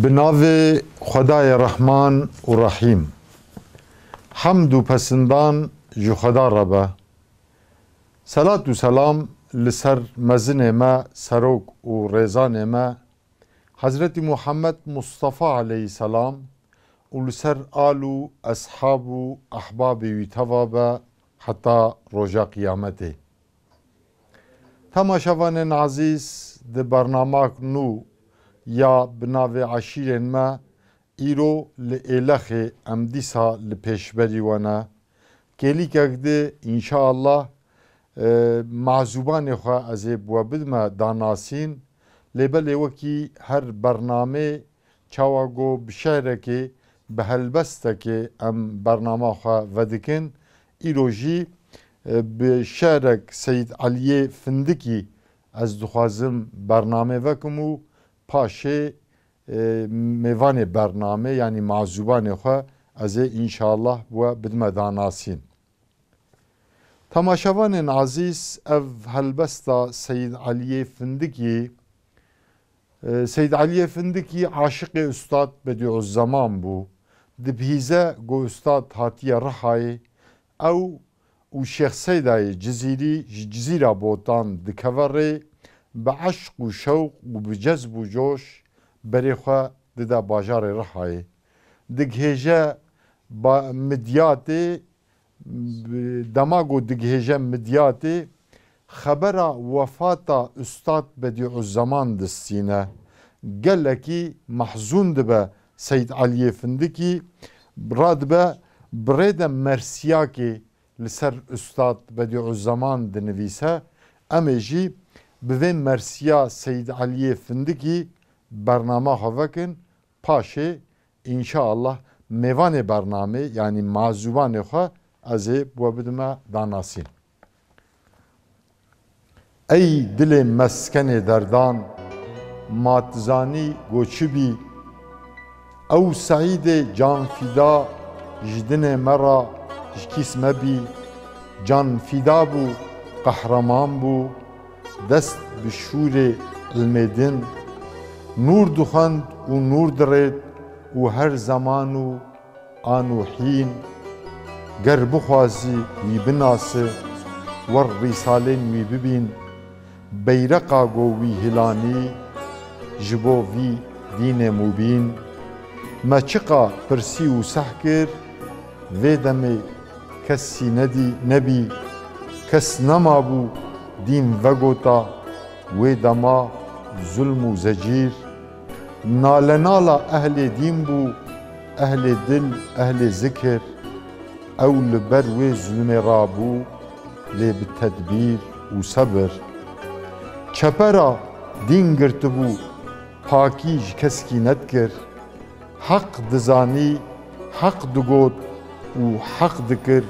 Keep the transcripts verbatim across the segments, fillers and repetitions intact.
Bi navê Xwedayê Rehman û Rehîm. Hemd û pesindan ji Xweda re be. Selat û selam li ser mezinê me, serok û rêzanê me, Hezretî Muhammed Mustafa aleyhisselam û li ser al û eshab û ehbabê wî teva be heta roja qiyametê. Temaşevanên ezîz, di bernamak nû ya bi navê Eşîrên me, îro li Êlexê em dîsa li pêşberî we ne. Kêlîkek di, înşaallah, e, mazûbanê xwe ez ê bi we bidime danasîn. Lê belê wekî her bernamê, çawa ku bi şe'rekê, bi helbestekê em bernama xwe vedikin, îro jî, e, bi şe'rek Seyîd Eliyê Findikî ez dixwazim bernamê vekim û paşê, e, mêvanê bernamê, yanî mazûbanê xwe ez ê înşallah bi we bidime danasîn. Temaşevanên ezîz, ev helbesta Seyîd Eliyê Findikî, e, Seyîd Eliyê Findikî aşiqê Ustad Bedîuzzeman bû. Dibihîze ku Ustad hatiye Rihayê, ew û Şêx Seydayê Cizîrî ji Cizîra Botan dikeve rê, bi eşq û şewq û bi cezb û coş berê xwe dide bajarê Rihayê. Digihêje ba-, Midyatê, dema ku digihêje Midyatê, xebera wefata Ustad Bedîuzzeman distîne. Gelekî mehzûn dibe Seyîd Eliyê Findikî, radibe bi rê de mersiyakê li ser Ustad Bedîuzzeman dinivîse, em ê jî bi vê mersiya Seyîd Eliyê Findikî bernama xwe vekin, paşê înşaallah mêvanê bernamê, yanî mazûbanê xwe ez ê bi we bidime danasîn. Ey dilê meskenê derdan, ma tu zanî ku çi bî? Ew Seîdê canfîda ji dinê me re ji kîs me bî. Canfîda bû, qehreman bû, dest bi şûrê ilmê din. Nûr dixwend û nûr dirêt û her zeman û an û hîn, ger bixwazî wî binasi, wer rîsalên wî bibîn, beyreqa go wî hilanî, ji bo vî dînê mubîn. Me çiqa pirsî û seh kir, vê demê kes sînedî nebî, kes nemabû dîn vegota, wê dema zulm û zecîr. Nalenala ehlê dîn bû, ehlê dil, ehlê zikir. Ew li ber wê zulmê rabû, lê bi tedbîr û sebir. Çepera dîn girtibû, pakî ji keskî nedikir. Heq dizanî, heq digot û heq dikir,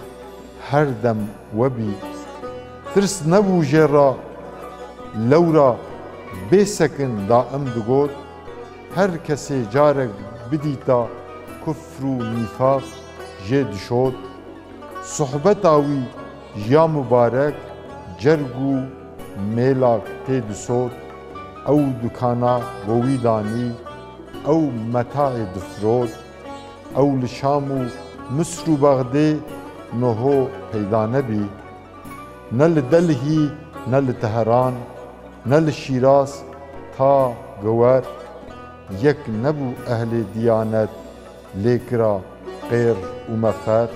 her dem we bî. Tirs nebû jê re, lewra bê sekin daim digot, her kesê carek bidîta kufr û nîfaq jê dişot. Sohbeta wî ya mubarek cerg û mêlak tê disot, ew dukana go wî danî, ew metaê difirot, ew li Şam û Misr û Bexdê noho peyda nebî. Ne li Delhî, ne li Teheran, ne li Şîraz ta Gewer, yek nebû ehlê diyanet, lê kira qêr û mefer.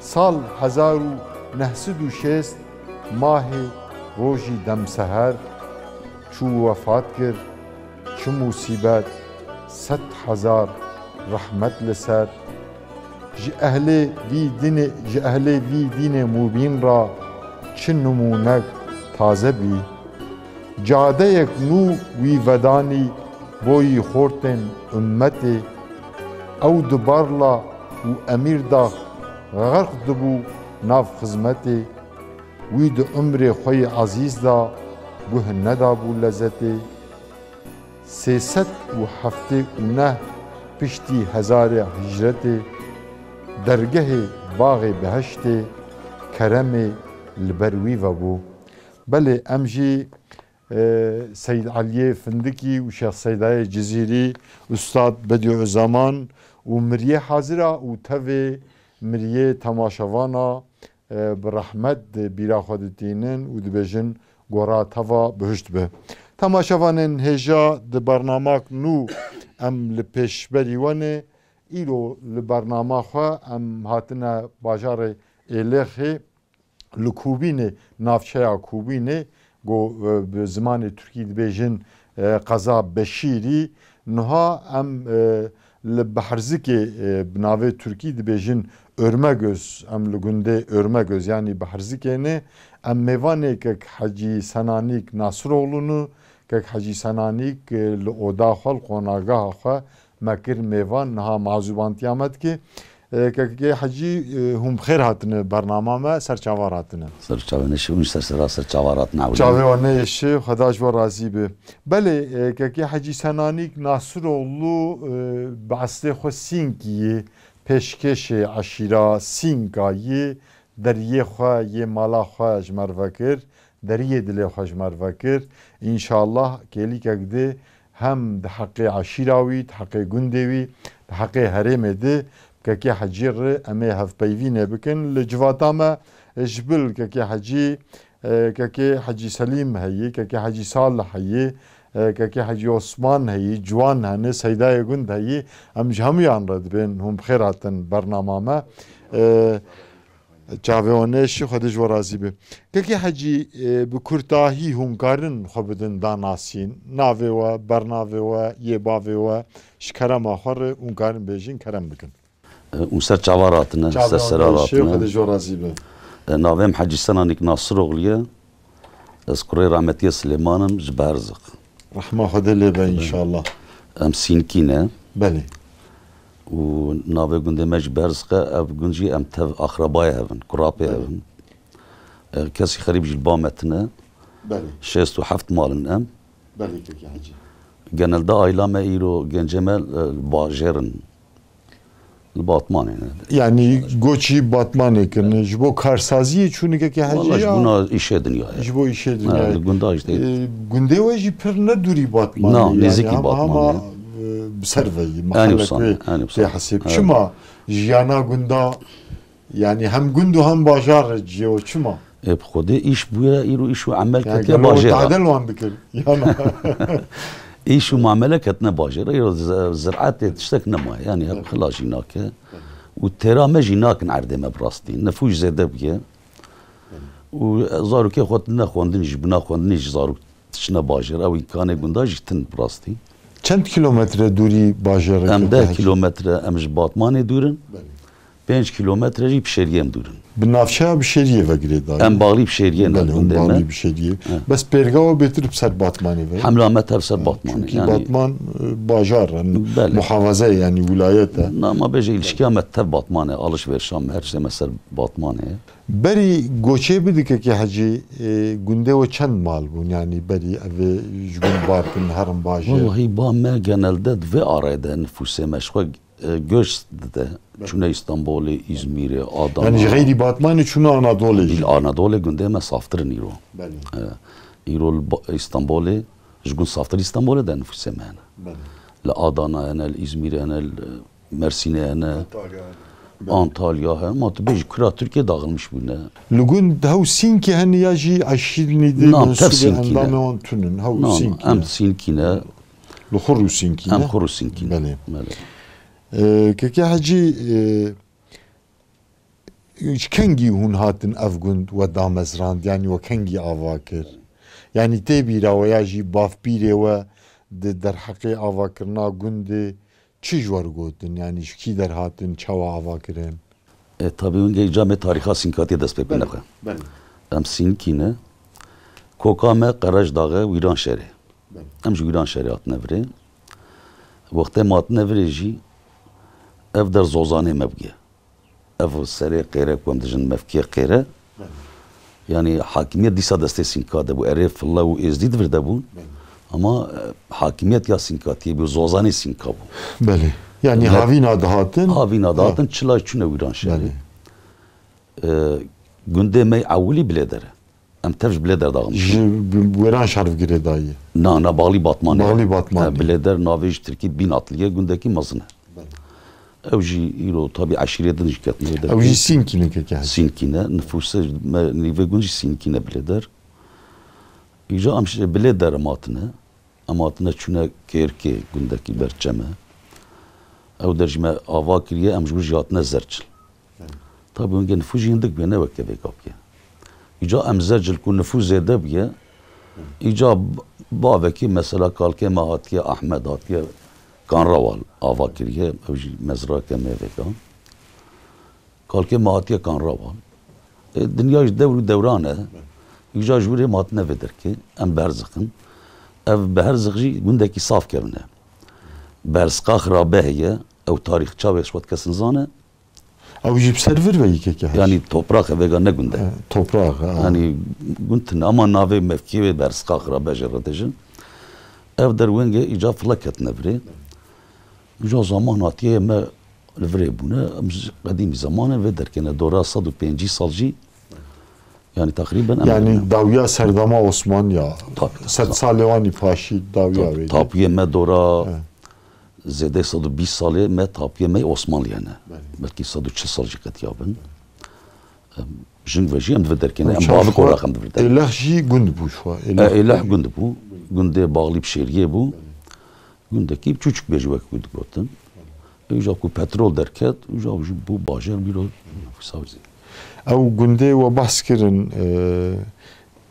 Sal hezar û neh sed û şêst mahê rojî demseher çû wefat kir. Çi musîbet, sed hezar rehmet li ser. Ji ehlê vî dînê, ji ehlê vî dînê mubîn ra çi nimûnek taze bî. Cadeyek nû wî vedanî boyî xortên ummetê. Ew di Barla û Emîrdax xerq dibû nav xizmetê. Wî di umrê xwe yê ezîz de guh nedabû lezetê. Sê sed û heftê û neh piştî hezarê hicretê, dergehê Baxê Behiştê keremê li ber wî vebû. Belê em jî e, Seyd Eliyê Findikî û Şêx Seydayê Cizîrî, Ustad Bedîuzeman û miriyê hazira û tevê miriyê temaşevana, e, bi rehmet di bîra xwe ditînin û dibêjin gora teva bihişt be. Temaşevanên hêja, di bernamak nû em li pêşberî we ne. Îro li bernama xwe em hatine bajarê Êlêxê, li Kûbînê, navçeya Kûbînê, ku, e, bi zimanê tirkî dibêjin, e, qeza Beşîrî. Niha em, e, li Beherzikê, e, bi navê tirkî dibêjin Örmegöz, em li gundê Örmegöz, yanî Beherzikê ne. Em mêvanê kek Hecî Senanîk Nasiroğlu ne. Kek Hecî Senanîk, e, li oda xwe, li qonageha xwe me kir mêvan, niha mazûbantiya me dike. E, Kekê Hecî, e, hûn bi xêr hatine bernama me, ser çavan hatine. Ser çavên êşî, hûn ser sera ser çavan hatine ewilî. Çavê wan neyêşe, Xweda ji we razî be. Belê, e, Kekê Hecî Senanîk Nasiroğlu, e, bi eslê xwe Sînkî yê, pêşkêşê eşîra Sînka yê, deriyê xwe, yê mala xwe ji me re vekir, deriyê dilê xwe ji me re vekir. Înşallah kêlîkek di hem di heqê eşîra wî, di heqê gundê wî, di heqê herêmê di Kekê Hecî re em ê hevpeyvînê bikin. Li civata me ji bil Kekê Hecî, e, Kekê Hecî Selîm heyî, Kekê Hecî Salih heyî, e, Kekê Hecî Osman heyî, ciwan hene, seydayê gund heyî. Em ji hemûyan re dibên hûn bi xêr hatin bernama me. E, Çavê wan nêşî, Xwedê ji we razî be. Kekê Hecî, e, bi kurtahî hûn karin xwe bidin danasîn. Navê we, bernavê we, yê bavê we, ji kerema xwe re hûn karin bêjin, kerem bikin. E, hûn ser çavan ratine, ser sera ratine. Xwedê ji we razî be. E, navê min Hecî Senanîk Nasiroğlu ye. Ez kurê rahmetiyê Silêman im, ji Berzik. Rehma Xwedê lê be înşallah. Em Sînkî ne. Belê. Û navê gundê me jî Berzik e, ev gund jî em tev axrebayê hev in, kurapê hev in. E, kesî xerîb jî li ba me tine. Belê. Şêst û heft mal in em. Belê, Kekê Hecî. Genelde aîla me îro, gencê me, e, li bajêr in. Li Batmanê ne. Yanî goçî Batmanê kirine. Ji bo karsaziyê çûnî Kekê Hecî ya? Wala ji bona îşê dinyayê. Ji bo îşê dinyayê. Ha, li gunda işte. E, gundê we jî pir ne dûrî Batmanê. Na, nêzîkî Batmanê. Ama, e, bi ser ve yî, mehellek wê tê hesêb. Çima jiyana gunda, yanî hem gund û hem bajar cihê we çima? Ê, bi Xwedê îş bûye, îro îş û emel ketiye bajêr. Tadel wan dikir. Yana. Îş û muamele ketine bajêr. Îro z-, ziraetê tiştek nemaye. Yanî hep xila jî nake. Û têra me jî nakin erdê me bi rastî. Nifûs zêde bûye. Û zarokê xwe tine xwendin jî, bina xwendinê jî zarok tiştine bajêr. Ew îmkanê gunda jî tin bi rastî. Çend kîlometre dûrî bajêr e? Em deh kîlometre, em ji Batmanê dûr in. Belê. Pênc kîlometre jî bi şêriyê em dûr in. Bi navçeya bi şêriyê ve girêdayî. Em bağlî bi şêriyê ne. Belê, hûn gundê me bağlî bi şêriyê. He. Bes pêrga we bêtir bi ser Batmanê ve. Hemla me tev ser Batmanê. Çünkü yanî Batman, e, bajar e, muhafaza ye, yanî wîlayet e. Na, ma bêje îlişkiya me tev Batmanê, alişverişa me, her şey me ser Batmanê. Berî goçê bidike ki Hecî, e, gundê we çend mal bûn? Yanî berî evê ji gund bar kin herin bajêr. Wellahî ba me genelde di vê arayê de nifûsê me ji xwe, e, göç dide. Belê. Çûne Îstanbulê, Îzmîrê, Adana. Yanî ji xeyrî Batmanê çûne Anadolê jî. Dîl Anadolê gundê me saftir in îro. Belê. E, îro li Ba-, Îstanbulê, ji gund saftir Îstanbulê de nifûsê me hene. Belê. Li Adana hene, li Îzmîrê hene, li Mersînê hene. Antalya hene. Antalya hene. Ma tu bêjî kura Tirkiye dağılmış bûne. Li gund hew Sînkî hene ya jî eşîr nîdî mensûbê endamê wan tunin. Hew Sînkî ne. Em Sînkî ne. Li xwe rû Sînkî ne? Em xwe rû Sînkî ne. Belê. Belê. E, Keke Hecî, e, ji kengî hûn hatin ev gund we damezrand, yanî we kengî ava kir? Yanî tê bîra we ya jî bavpîrê we di derheqê avakirina gundê çi ji we re gotin? Yanî ji kî derhatin, çawa ava kirin? E, tabî hûn geh camê tarîxa Sînkatiyê dest pê bine xwe. Belê. Em Sînkî ne. Koka me Qerejdaxê Wîranşerê. Belê. Em ji Wîranşerê hatine virê. Wextê me hatine virê jî ev der zozanê me bûye. Ev serê qêre ku em dijin mevkiyê qêre. Belê. Yanî hakimiyet dîsa destê Sînka de bû. Erê File û Êzdî di vir de bûn. Belê. Ama, e, hakimiyet ya Sînkatiyê bû, zozanê Sînka bû. Belê. Yanî havîna dihatin. Havîna dihatin, çila çûne Wîranşerê. Belê. E, gundê me ewilî Bilêder e. Em tev ji Bilêder daxin. Ji bi-, wêran şerv girêdayî. Na, na, Baxlî Batmanê. Baxlî Batmanê. E, Bilêder navê ji tirkî Bînatliye, gundekî mezin e. Belê. Ew jî îro tabî eşîrê din jî ketine. Ew jî Sînkî ne keke hecî. Sînkî ne. Nifûsê me nîvê gund jî Sînkî ne Bilêder. Îja em ji Bilêder em hatine. Em hatine çûne Kêrkê gundekî berçem e. Ew der jî me ava kiriye, em ji wir jî hatine Zerçil. Tabî wengê nifûs jî hindik bûye, ne weke vêga bûye. Îca em Zercil ku nifûs zêde bûye, îca b-, bavekî mesela kalkê me hatiye Ahmed, hatiye Kanrawal ava kiriye, ew jî mezrake me vêga. Kalkê me hatiye Kanrawal. E, dinya jî dewr û dewran e. Îca ji wir ê me hatine vê derkê. Em Beherzixin. Ev Beherzix jî gundekî saf kevin e. Berzqa xirabe heye. Ew tarîx çawa ji xwe kes nizane. Ew jî bi ser vir ve yekeke hej. Yanî topraq e, vêga ne gund e. E, topraq, ha. Yanî gund tune, ama navê mevkiyê wê Berzqa xirabe jê re dibêjin. Ev der wengê îca file ketine virê. Îca zaman hatiye me li virê bûne. Em ji qedîmî zamanê vê derkê ne, dora sed û pêncî sal jî. Yanî teqrîben em Yanî dawiya serdama Osmaniya. Tabii, tabii. Sed salê wanî paşî dawiya Tabii, wê. Tapiyê me dora He. zêdeyê sed û bîst salê me tapiyê me Osmanliye ne. Belê. Belkî sed û çil sal jî qetiya bin. Em, jin ve jî em di vir derkê ne. Em Çaş bavik xwe orax em di vir derkê. Êlex jî gund bû şwa. E, Êlex gund bû. Gundê Baxlî bi Şêriyê bû. Gundekî çûçik bêjî wek ku digotin. Îja ku petrol derket, îja jî bû bajar bîro nifûsa wî zêde. Ew gundê we behs kirin, e,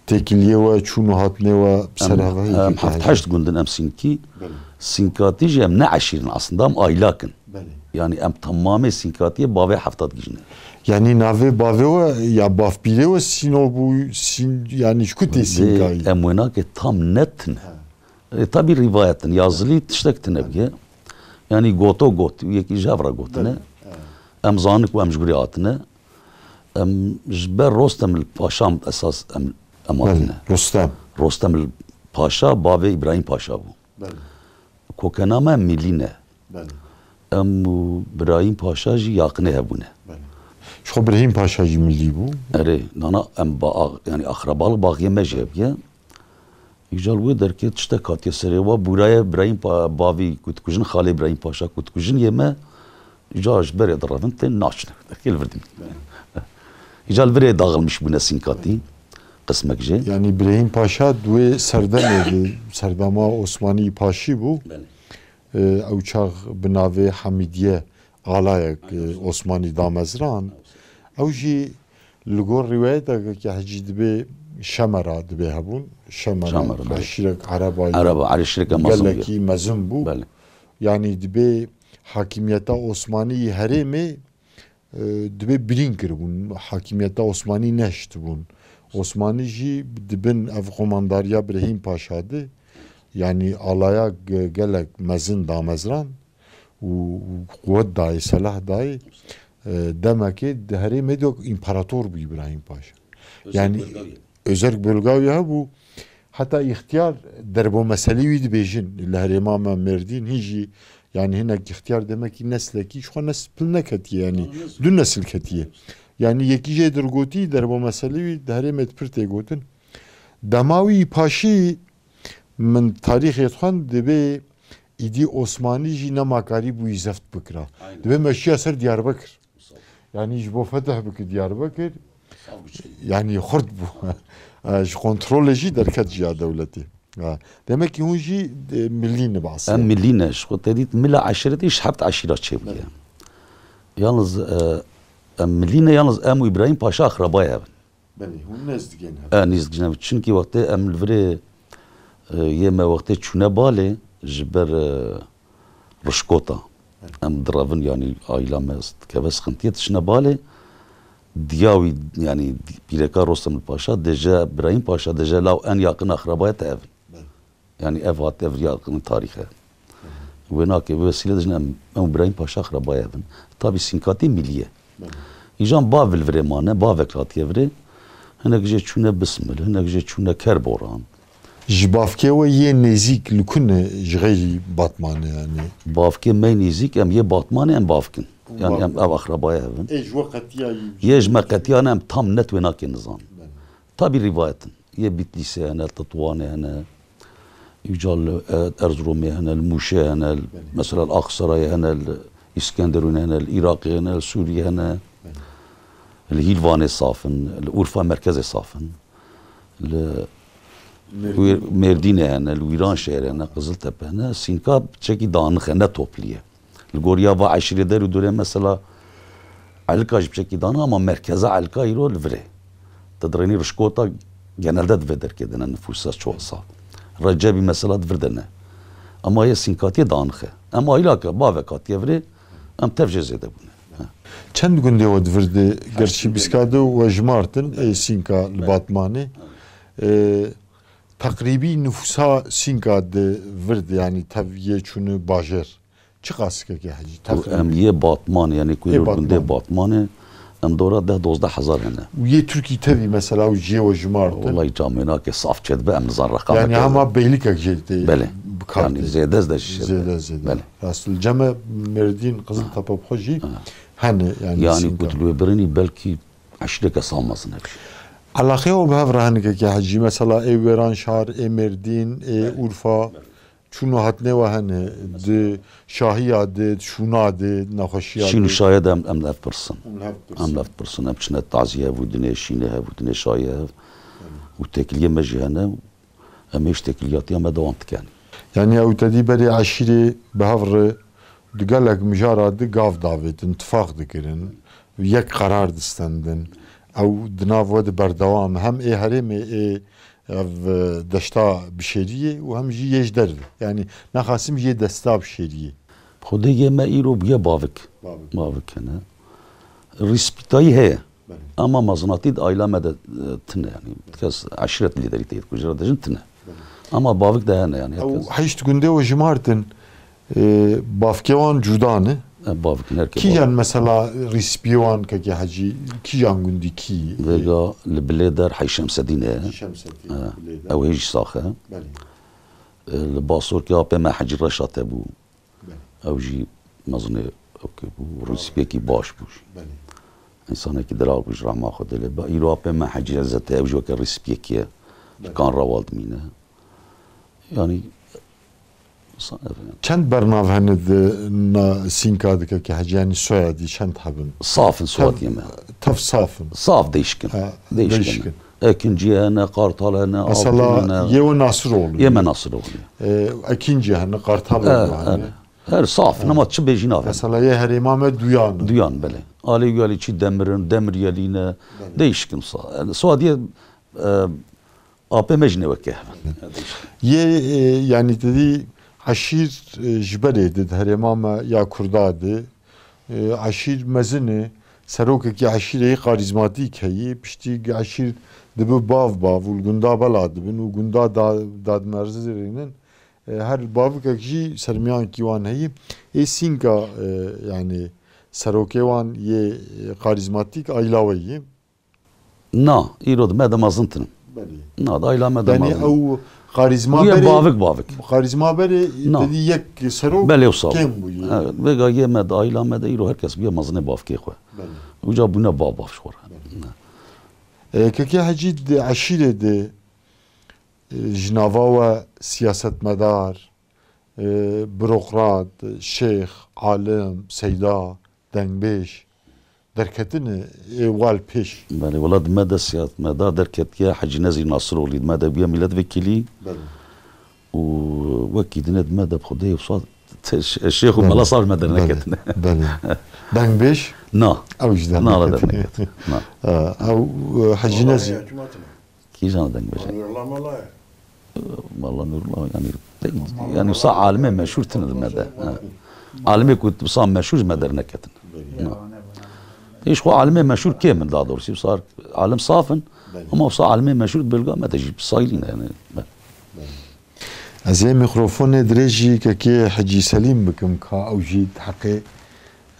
têkiliyê we, çûn û hatinê we bi ser Em, hevahî em keke heft hej. heşt gund in em Sînkî. Belê. Sînkatî jî em ne eşîr in aslında, em aylak in. Belê. Yanî em temamê Sînkatiyê bavê Heftat Gijîn e. Yanî navê bavê we ya bavpîrê we Sîno bû, Sîn-, yanî ji ku tê Sînkayî? Em wênakê tam net tune. He. E, tabî rîvayet in, yazilî tiştek tune bûye. Yanî goto got, yekî ji hev re gotine. Belê, he. Em zanin ku em ji gurê hatine. Em ji ber Rostem li Paşa esas em, em Belê, hatine. Rostem. Rostem li Paşa, bavê Îbrahîm Paşa bû. Belê. Kokena me Milî ne. Belê. Em û Birahîm Paşa jî yaqinê hev bûne. Belê. Ji xwe Birahîm Paşa jî Milî bû. Erê, nana em ba ax-, yanî axrabalık baxiyê me jî hev ye. Îca li wê derkê tiştek hatiye serê wa, bûraye Birahîm Pa-, bavî ku dikujin, xalê Birahîm Paşa ku dikujin yê me, îca ji berê direvin tên naçine. Derkê li vir dimîn. Îca li virê daxilmiş bûne Sînkatî, qismek jê. Yanî Birahîm Paşa di wê serdemê de, serdema Osmanî paşî bû. Belê. E, ew çax bi navê Hemîdiye alayek, e, Osmanî damezran. Ew jî li gor rîwayeteke ke hecî dibê Şemera dibê hebûn. Şemera, Şemera, belê. Eşîrek Ereba ye. Ereba, eşîreke mezin bûye. Gelekî mezin bû. Belê. Yanî dibê hakimiyeta Osmanî yî herêmê, e, dibê birîn kiribûn. Hakimiyeta Osmanî neştibûn. Osmanî jî dibin ev qomandariya Birahîm Paşa de, yanî alaya ge-, gelek mezin damezran û, û quwet dayê, selah dayê, e, demekê di herêmê de împarator bû Îbrahîm Paşa. Yanî Özerk Bölgawî hebû, heta îxtiyar derbomeselî wî dibêjin, li herêma me Mêrdîn hîn jî, yanî hinek îxtiyar demekî neslekî ji xwe nesl pil neketiye, yanî du nesil ketiye. Yanî yekî jê dirgotî derbomeselî wî di herêmê de pir tê gotin. Dema wî paşî min tarîxê xwend dibê îdî Osmanî jî nema karî bûyî zeft bikira. Aynen. Dibê meşiya ser Diyarbekir. Yanî ji bo fetih bike Diyarbekir, yanî xurt bû. E, ji kontrolê jî derket ji ya dewletê. Ha. Demek ki hûn jî, e, milî ne bi eslê. Em milî ne, ji xwe te dît mila eşîretî ji heft eşîra çêbûye. Evet. Yalnız, e, em milî ne, yalnız em û Îbrahîm Paşa axrabayê hev in. Belê, hûn nêz digên hev. E, nêz digên hev. Çunkî wextê em li virê, e, yê me wextê çûne balê, ji ber, e, rişkota. Evet. Em direvin, yanî aîla me dikeve sixintiyê, diçine balê. Diya wî, yanî pîreka Rostem li Paşa, dêje Birahîm Paşa, dêje law en yakın akrabaya te ev in. Belê. Yanî ev hat, ev ya tarîx e. Wê nake, wê wesîle dijin em, em Birahîm Paşa xirabayê evin. Tabî Sînkatî milî ye. Belê. Îjan bav li virê mane, bavek hatiye virê. Hinek jê çûne Bismil, hinek jê çûne Kerboran. Ji bavkê we yê nêzîk li ku ne ji xeyrî Batmanê yanî? Bavkê me nêzîk, em yê Batmanê em bavkin. Yanî em ev axrabayê evin. Ê ji we qetiya yî? Yê ji me qetiya ne, em tam net wê nake nizan. Belê. Tabî rîvayet in. Yê Bitlîsê hene, li Tetwanê hene, îca li, e, Erzurumê hene, li Mûşê hene, li, Belê. mesela li Aksarayê hene, li Îskenderûnê hene, li Iraqê hene, li Sûriyê hene, Belê. li Hîlvanê saf in, li Urfa merkezê saf in, li Mêrdîn. Wî-, Mêrdînê hene, li Wîranşehirê hene, Qiziltepe hene, Sînka çekî danix e, ne toplî ye. Li goriya va eşîrê der û dorê mesela Elika ji biçekî dana, ama merkeza Elika îro li vir e. Te dirênî rişkota genelde di vê derkê de ne nifûsa çosa. Recebî mesela di vir de ne. Ama yê Sînkatiyê danix e. Em aîlak e, bavek hatiye virê, em tev jê zêde bûne. He. Çend gundê we di vir de, gerçî Sînka bîska de we jimartin, ê Sînka li Batmanê. Ê, teqrîbî nifûsa Sînka di vir de, yanî tev yê çûne bajêr. Çiqas kekê Hecî? Û Teqrîbî. Em yê Batmanê, yanî ku Ê îro gundê Batmanê. Batmanê, em dora deh dozdeh hezar hene. Û yê Tirkî tevî mesela û ciyê we jimartin? Wellahî camênakê saf çêdibe, em nizan reqameke. Yanî hema beylikek jê tê Belê. Bi kar Yanî tê. Zêde zêde jî çêdibe. Zêde zêde. Belê. Rast li cem e Mêrdîn, Qiziltepe bi xwe jî Ha. hene, yanî Yanî Sînka. Ku tu li wê birinî belkî eşîreke saf mezin hebî. Elaqeya we bi hev re hene kekê Hecî? Mesela ê Wêranşar, ê Mêrdîn, ê Urfa. Çûn û hatinê we hene, di şahiya de, di şûna de, di nexweşiya Şîn û de. Şahiya de em, em li hev pirsin. Em li hev pirsin. Em li hev pirsin. Em çine tazî hev û dinê şînê hev û dinê şahî hev. Û têkiliyê me jî hene. Em ê ji têkiliyatiya me dewam dikin. Yanî ew te dî berê eşîrê bi hev re di gelek mijara de gav davêtin, tifaq dikirin, yek qerar distendin. Ew di nav we de berdewam e. Hem ê herêmê ê Ev, e, deşta Bişêriyê û hem jî yê ji derve. Yanî nexasim jî yê desta Bişêriyê. Xwedê yê me îro bûye bavik. Bavik. Bavik hene. Rîspîtayî heye. Belê. Ama mezinatî di aîla me de, e, tune, yanî kes eşîret lîderî tê ku jê re dijin tune. Belê. Ama bavik de hene, yanî Ew herkes. Heşt gundê we jimartin. E, bavkê wan cuda ne? E, bavik ne, herkê Kî bavik. Yan mesela rîspiyê wan kekê Hecî, kî yan gundî kî? Vêga li Bilêder Hey Şemsedîn e. Şemsedîn, E, Bilêder. Ew hê jî sax e. Belê. E, li Basorkê apê me Hecî Reşat hebû. Belê. Ew jî mezinê okê bû, rîspiyekî baş bû jî. Belê. Însanekî diraq bû ji rehma Xwedê lê. Ba, îro apê me Hecî Ezet e, ew jî weke rîspiyekî ye. Ji Belê. Kanra Waldmîn e. Yanî, sa-, ev, yanî. Çend bernav hene di na Sînka de kekê Hecî, yanî soyadî çend hebin? Saf in soyadiyê me. Tev saf in. Saf değişik in. Ha, değişik in. Değişik in. Ekincî hene, Qartal hene, Mesela Altun hene. Yê we Nasiroğlu. Yê me Nasiroğlu. E, Ekincî hene, Qartaloğlu E, hene. e. Her saf in, ama çi bêjî navê. Mesela yê herêma me duyan in. Duyan, belê. Alê Uyalî çî Demir in, Demir Yelî ne. Belê. Değişik in sa-, yanî soyadiyê, e, Apê me jî ne weke hev in. Yê, e, yanî te dî eşîr, e, ji berê di, di herêma me ya Kurda di, e, eşîr mezin e, serokekî eşîrê yê karîzmatîk heyî, piştî eşîr dibi bav bav û li gunda bela dibin û gunda da-, dadmerzirînin, e, her bavikek jî sermiyankî wan heyî. Ê Sînka, e, yanî serokê wan yê, e, karîzmatîk ayla we yî. Na, îro di me de mezin tune. Belê. Na, di aîla me de Yanî mezin. Ew karîzma Bûye berê, bavik bavik. Karîzma berê Na. Te dî yek serok Belê wisa. Kêm bûye. Evet, vêga yê me di aîla me de îro herkes bûye mezinê bavkê xwe. Belê. Uca bûne bav bav ji xwe re. Belê. Ne. E, kekê Hecî di eşîrê de, e, ji nava we siyasetmedar, e, burokrat, şêx, alim, seyda, dengbêj derketine ê wal pêş. Belê, wela di me de siyasetmedar derketiye Hecî Nezîr Nasiroğlu, di me de bûye milletvekilî. Belê. Û wekî dine di me de bi Xwedê wisa te-, şêx û Belê. Mela sar me derneketine. Belê. Dengbêj? Na. Ew jî Na, la derneketine. Derneketine. Na. E, ew, e, Hecî Nezîr. Kîjan dengbêj e? Nurullah Mala ye. Mala Nurullah, yanî, yanî wisa alimê meşhûr tune di me de. Ha. Alimê ku wisa meşhûr ji me derneketin. Belê. Na. Hiç xwe alimê meşhûr kêm in, daha doğrusu. Wisa alim saf in, Belê. Ama wisa alimê meşhûr di bêlga me de jî sayilî ne, yanî. Belê. Ez ê mîkrofonê dirêjî kekê Hecî Selîm bikim, ka ew jî di heqê,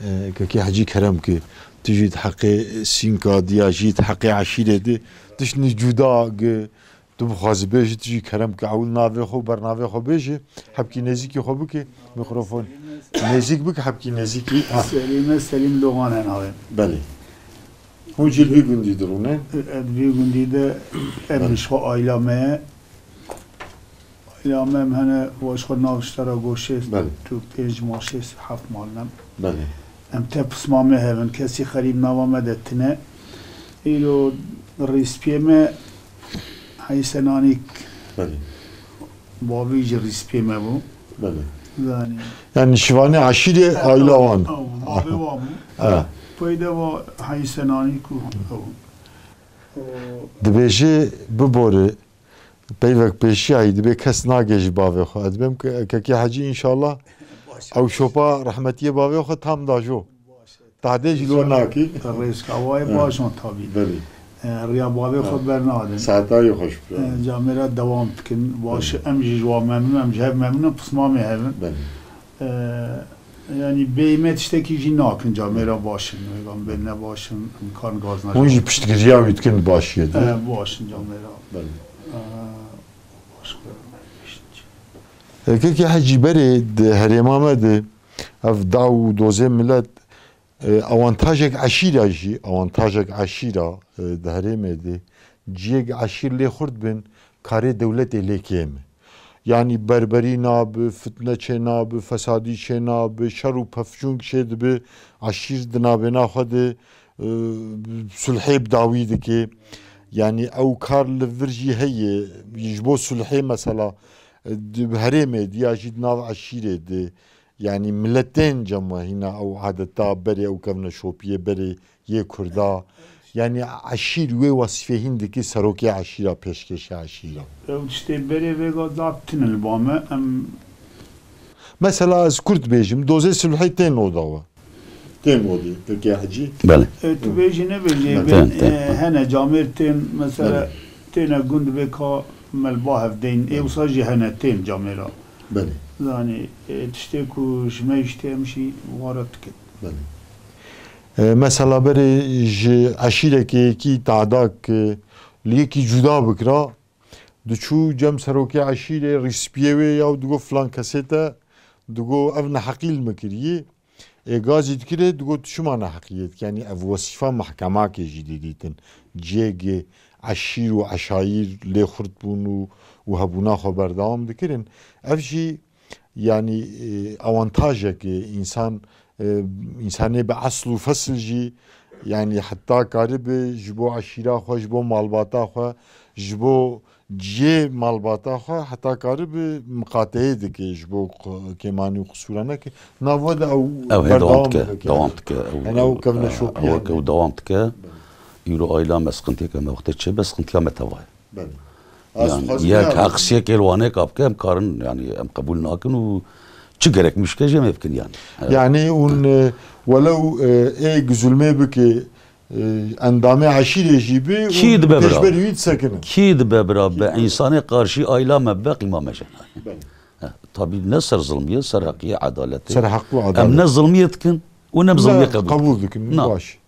e, kekê Hecî kerem ke, tu jî di heqê Sînka diya jî, di heqê eşîrê di, tiştî cuda gi, tu bixwazî bêjî, tu jî kerem ke, ewil navê xwe, bernavê xwe bêjî, hebkî nêzîkî xwe bike, mîkrofon nêzîk bike, hebkî nêzîkî. Ha. Selîme, Selîm Logan e navê. Belê. Hûn jî li vî gundî dirûne? Di vî gundî de em Belê. Ji xwe aila me ye. Aila me em hene, wan ji xwe nav ji te re got şêst Belê. Tu pênc mal, şêst heft mal ne. Belê. Em te pisma me hevin, kesî xerîb nava me de tine. Îro rîspiyê me Heysenanîk. Belê. Bavî jî rîspiyê me bû. Belê. Zanî. Yani şivanê eşîrê aila wan. Ew, bavê wan bû. Ha. Peyde wa Heysenanîk û ew. Dibêje bibore, peyvek pêşiyayî dibê kes nagê ji bavê xwe. Ez dibêm ke-, kekê Hecî înşallah ew şopa rehmetiyê bavê xwe tam dajo. Tadê jî lo nakî. Rêzka wayê He. Baş on tabî. Belê. E, riya bavê xwe Ha. bernadin. Saetayê xweş bira. E, camêra dewam dikin. Baş Belê. Em jî ji wan memnun, em ji hev memnun, pismamê hevin. Belê. E, yani bêyî me tiştekî jî nakin, camêra baş in. Wê gan bê ne baş in, em kan gaz Hûn jî piştgiriya wî dikin di başiyê de. E, baş in camêra. Belê. E, baş xwe. E, kekê Hecî berê di herêma me de ev daw û dozê milet E, awantajek eşîra jî, awantajek eşîra, e, di herêmê de ciyek eşîr lê xurt bin, karê dewletê lê kêm e. Yanî berberî nabi, fitne çê nabi, fesadî çê nabi, şer û pefçûng çê dibi, eşîr di nabêna xwe de, e, sulhê bi dawî dike. Yanî ew kar li vir jî heye, ji bo sulhê mesela, e, di herêmê de ya jî di nav eşîrê de, Yanî miletên cem we hîna ew adeta berê ew kevneşopiyê berê yê Kurda. Yanî eşîr wê wesfê hîn dikî serokê eşîra, pêşkêşê eşîra. Ew tiştê berê vêga zaf tune li ba me. Em Mesela ez kurt bêjim, dozê sulhê tên oda we. Tên odê, pekê Hecî? Belê. E, tu bêjî nebêjî, Belê. bê, Tên, tên. e, hene camêr tên, mesela Belê. têne gund vê ka me li ba hev deyn. Ê wisa jî hene tên camêra. Belê. Zanî, e, tiştê ku ji me jî tê em jî wara dikin. Belê. E, mesela berê ji eşîrekê yekî tadak, e, li yekî cuda bikira, diçû cem serokê eşîrê rîspiyê wê ya û digot filan kesê te, digot ev neheqî li min kirî. Ê gazî dikirê, digot tu çima neheqiyê dikî? Yanî ev wesîfa mehkemakê jî didîtin. Ciyê eşîr û eşayîr lê xurt bûn û, û hebûna xwe berdewam dikirin. Ev jî yanî, e, awantajek e, însan, e, însanê bi esl û fesl jî, yanî heta karibe ji bo eşîra xwe, ji bo malbata xwe, ji bo cihê malbata xwe heta karibe miqateyê dike ji bo qu-, kêmanî û qisûra neke. Nav we de ew Ew hê berdewam dewam dike, dike, dewam yanî. dike. Ew, Hene ew ew, kevneşopî ew hene. ew dewam dike. Îro aîla me siqintiyeke me wextê çêbe, siqintiya me teva ye. Belê. Ez Yanî, dixwazim yek ya heqsiyekê li wanê ka bike, em karin, yanî, em qebûl nakin û çi gerek muşke jê me bikin, yanî. Evet. Yanî, hûn, e, welew, e, ê zulmê bike, e, endamê eşîrê jî be, Kî û dibe bira? pêşberî wî disekinin. Kî dibe bira be? Kî dibe? Însanê qarşî aîla me be, qîma me jê nayê. Belê. He, tabî ne ser zilmiyê, ser heqiyê, edaletê. Ser heq û Em adalet. ne zilmiyê dikin û ne Ne zilmiyê qebûl qebûl dikin. dikin, Na. baş.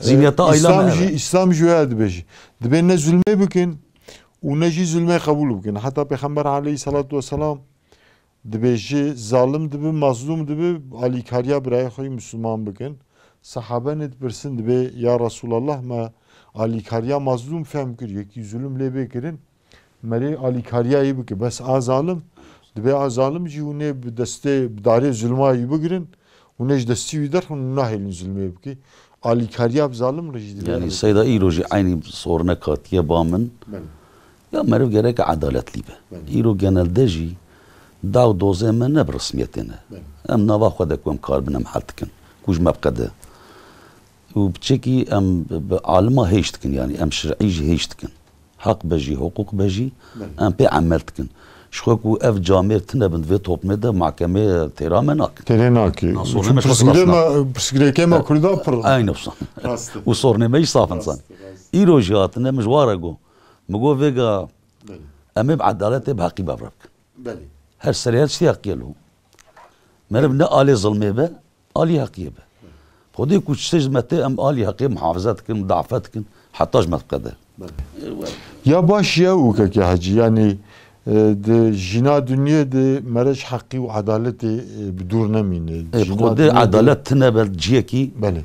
Zîniyeta E, aîla me Îslam ev jî, e. Îslam jî waya dibêje. Dibê ne zulmê bikin û ne jî zulmê qebûl bikin. Heta Pêxember aleyhisselatu vesselam dibêje, zalim dibi, mazlûm dibi, alîkariya birayê xwe yî Misliman bikin. Sehabenê dipirsin, dibê, ya Resulallah, me alîkariya mazlûm fehm kir, yekî zulm lê bê kirin. Merê alîkariya yî bike. Bes a zalim, dibê a zalim jî hûn ê bi destê, bi darê zulma yî bigirin, hûn ê ji destî wî derxin û nahêlin zulmê bike. Alîkariya bi zalim re jî dibê Yanî alîkariya. Seyda îro jî eynî sornek hatiye ba min. Belê. Ya meriv gerek edaletlî be. Belê. Îro genelde jî daw dozê me ne bi resmiyetê ne. Belê. Em nava xwe de ku em karibin em hel dikin. Ku ji me biqede. Û piçekî em bi, bi alima hêj dikin, yanî em şirî jî hêj dikin. Heq be jî, hiqûq be jî, Belê. em pê emel dikin. Ji xwe ku ev camêr tine bin di vê toplumê de, mahkemê têra me nakin. Têrê nake. Na, sorunê Çi me ji xwe pirsgirê silas me, nake. pirsgirêkê me E, Kurda pir. Eynî wisa. Rast e. Û sorunê me jî saf in Rast, zan. rast. Îro jî hatine min ji wa re got. Min got vêga Belê. em ê bi edaletê bi heqî bevre bikin. Belê. Her serê her tiştî heqî ye lo. Meriv ne alê zilmê be, alî heqiyê be. Xwedê ku tiştê ji me tê, em alî heqê muhafaza dikin, mudafe dikin, heta ji me diqede. Belê. Ya baş ya û keke Hecî, yanî, e, di jîna dinyê de mere ji heqî û edaletê, e, bi dûr nemîne. E, Jîna Xwedê dinyê de edalet tine be ciyekî, Belê.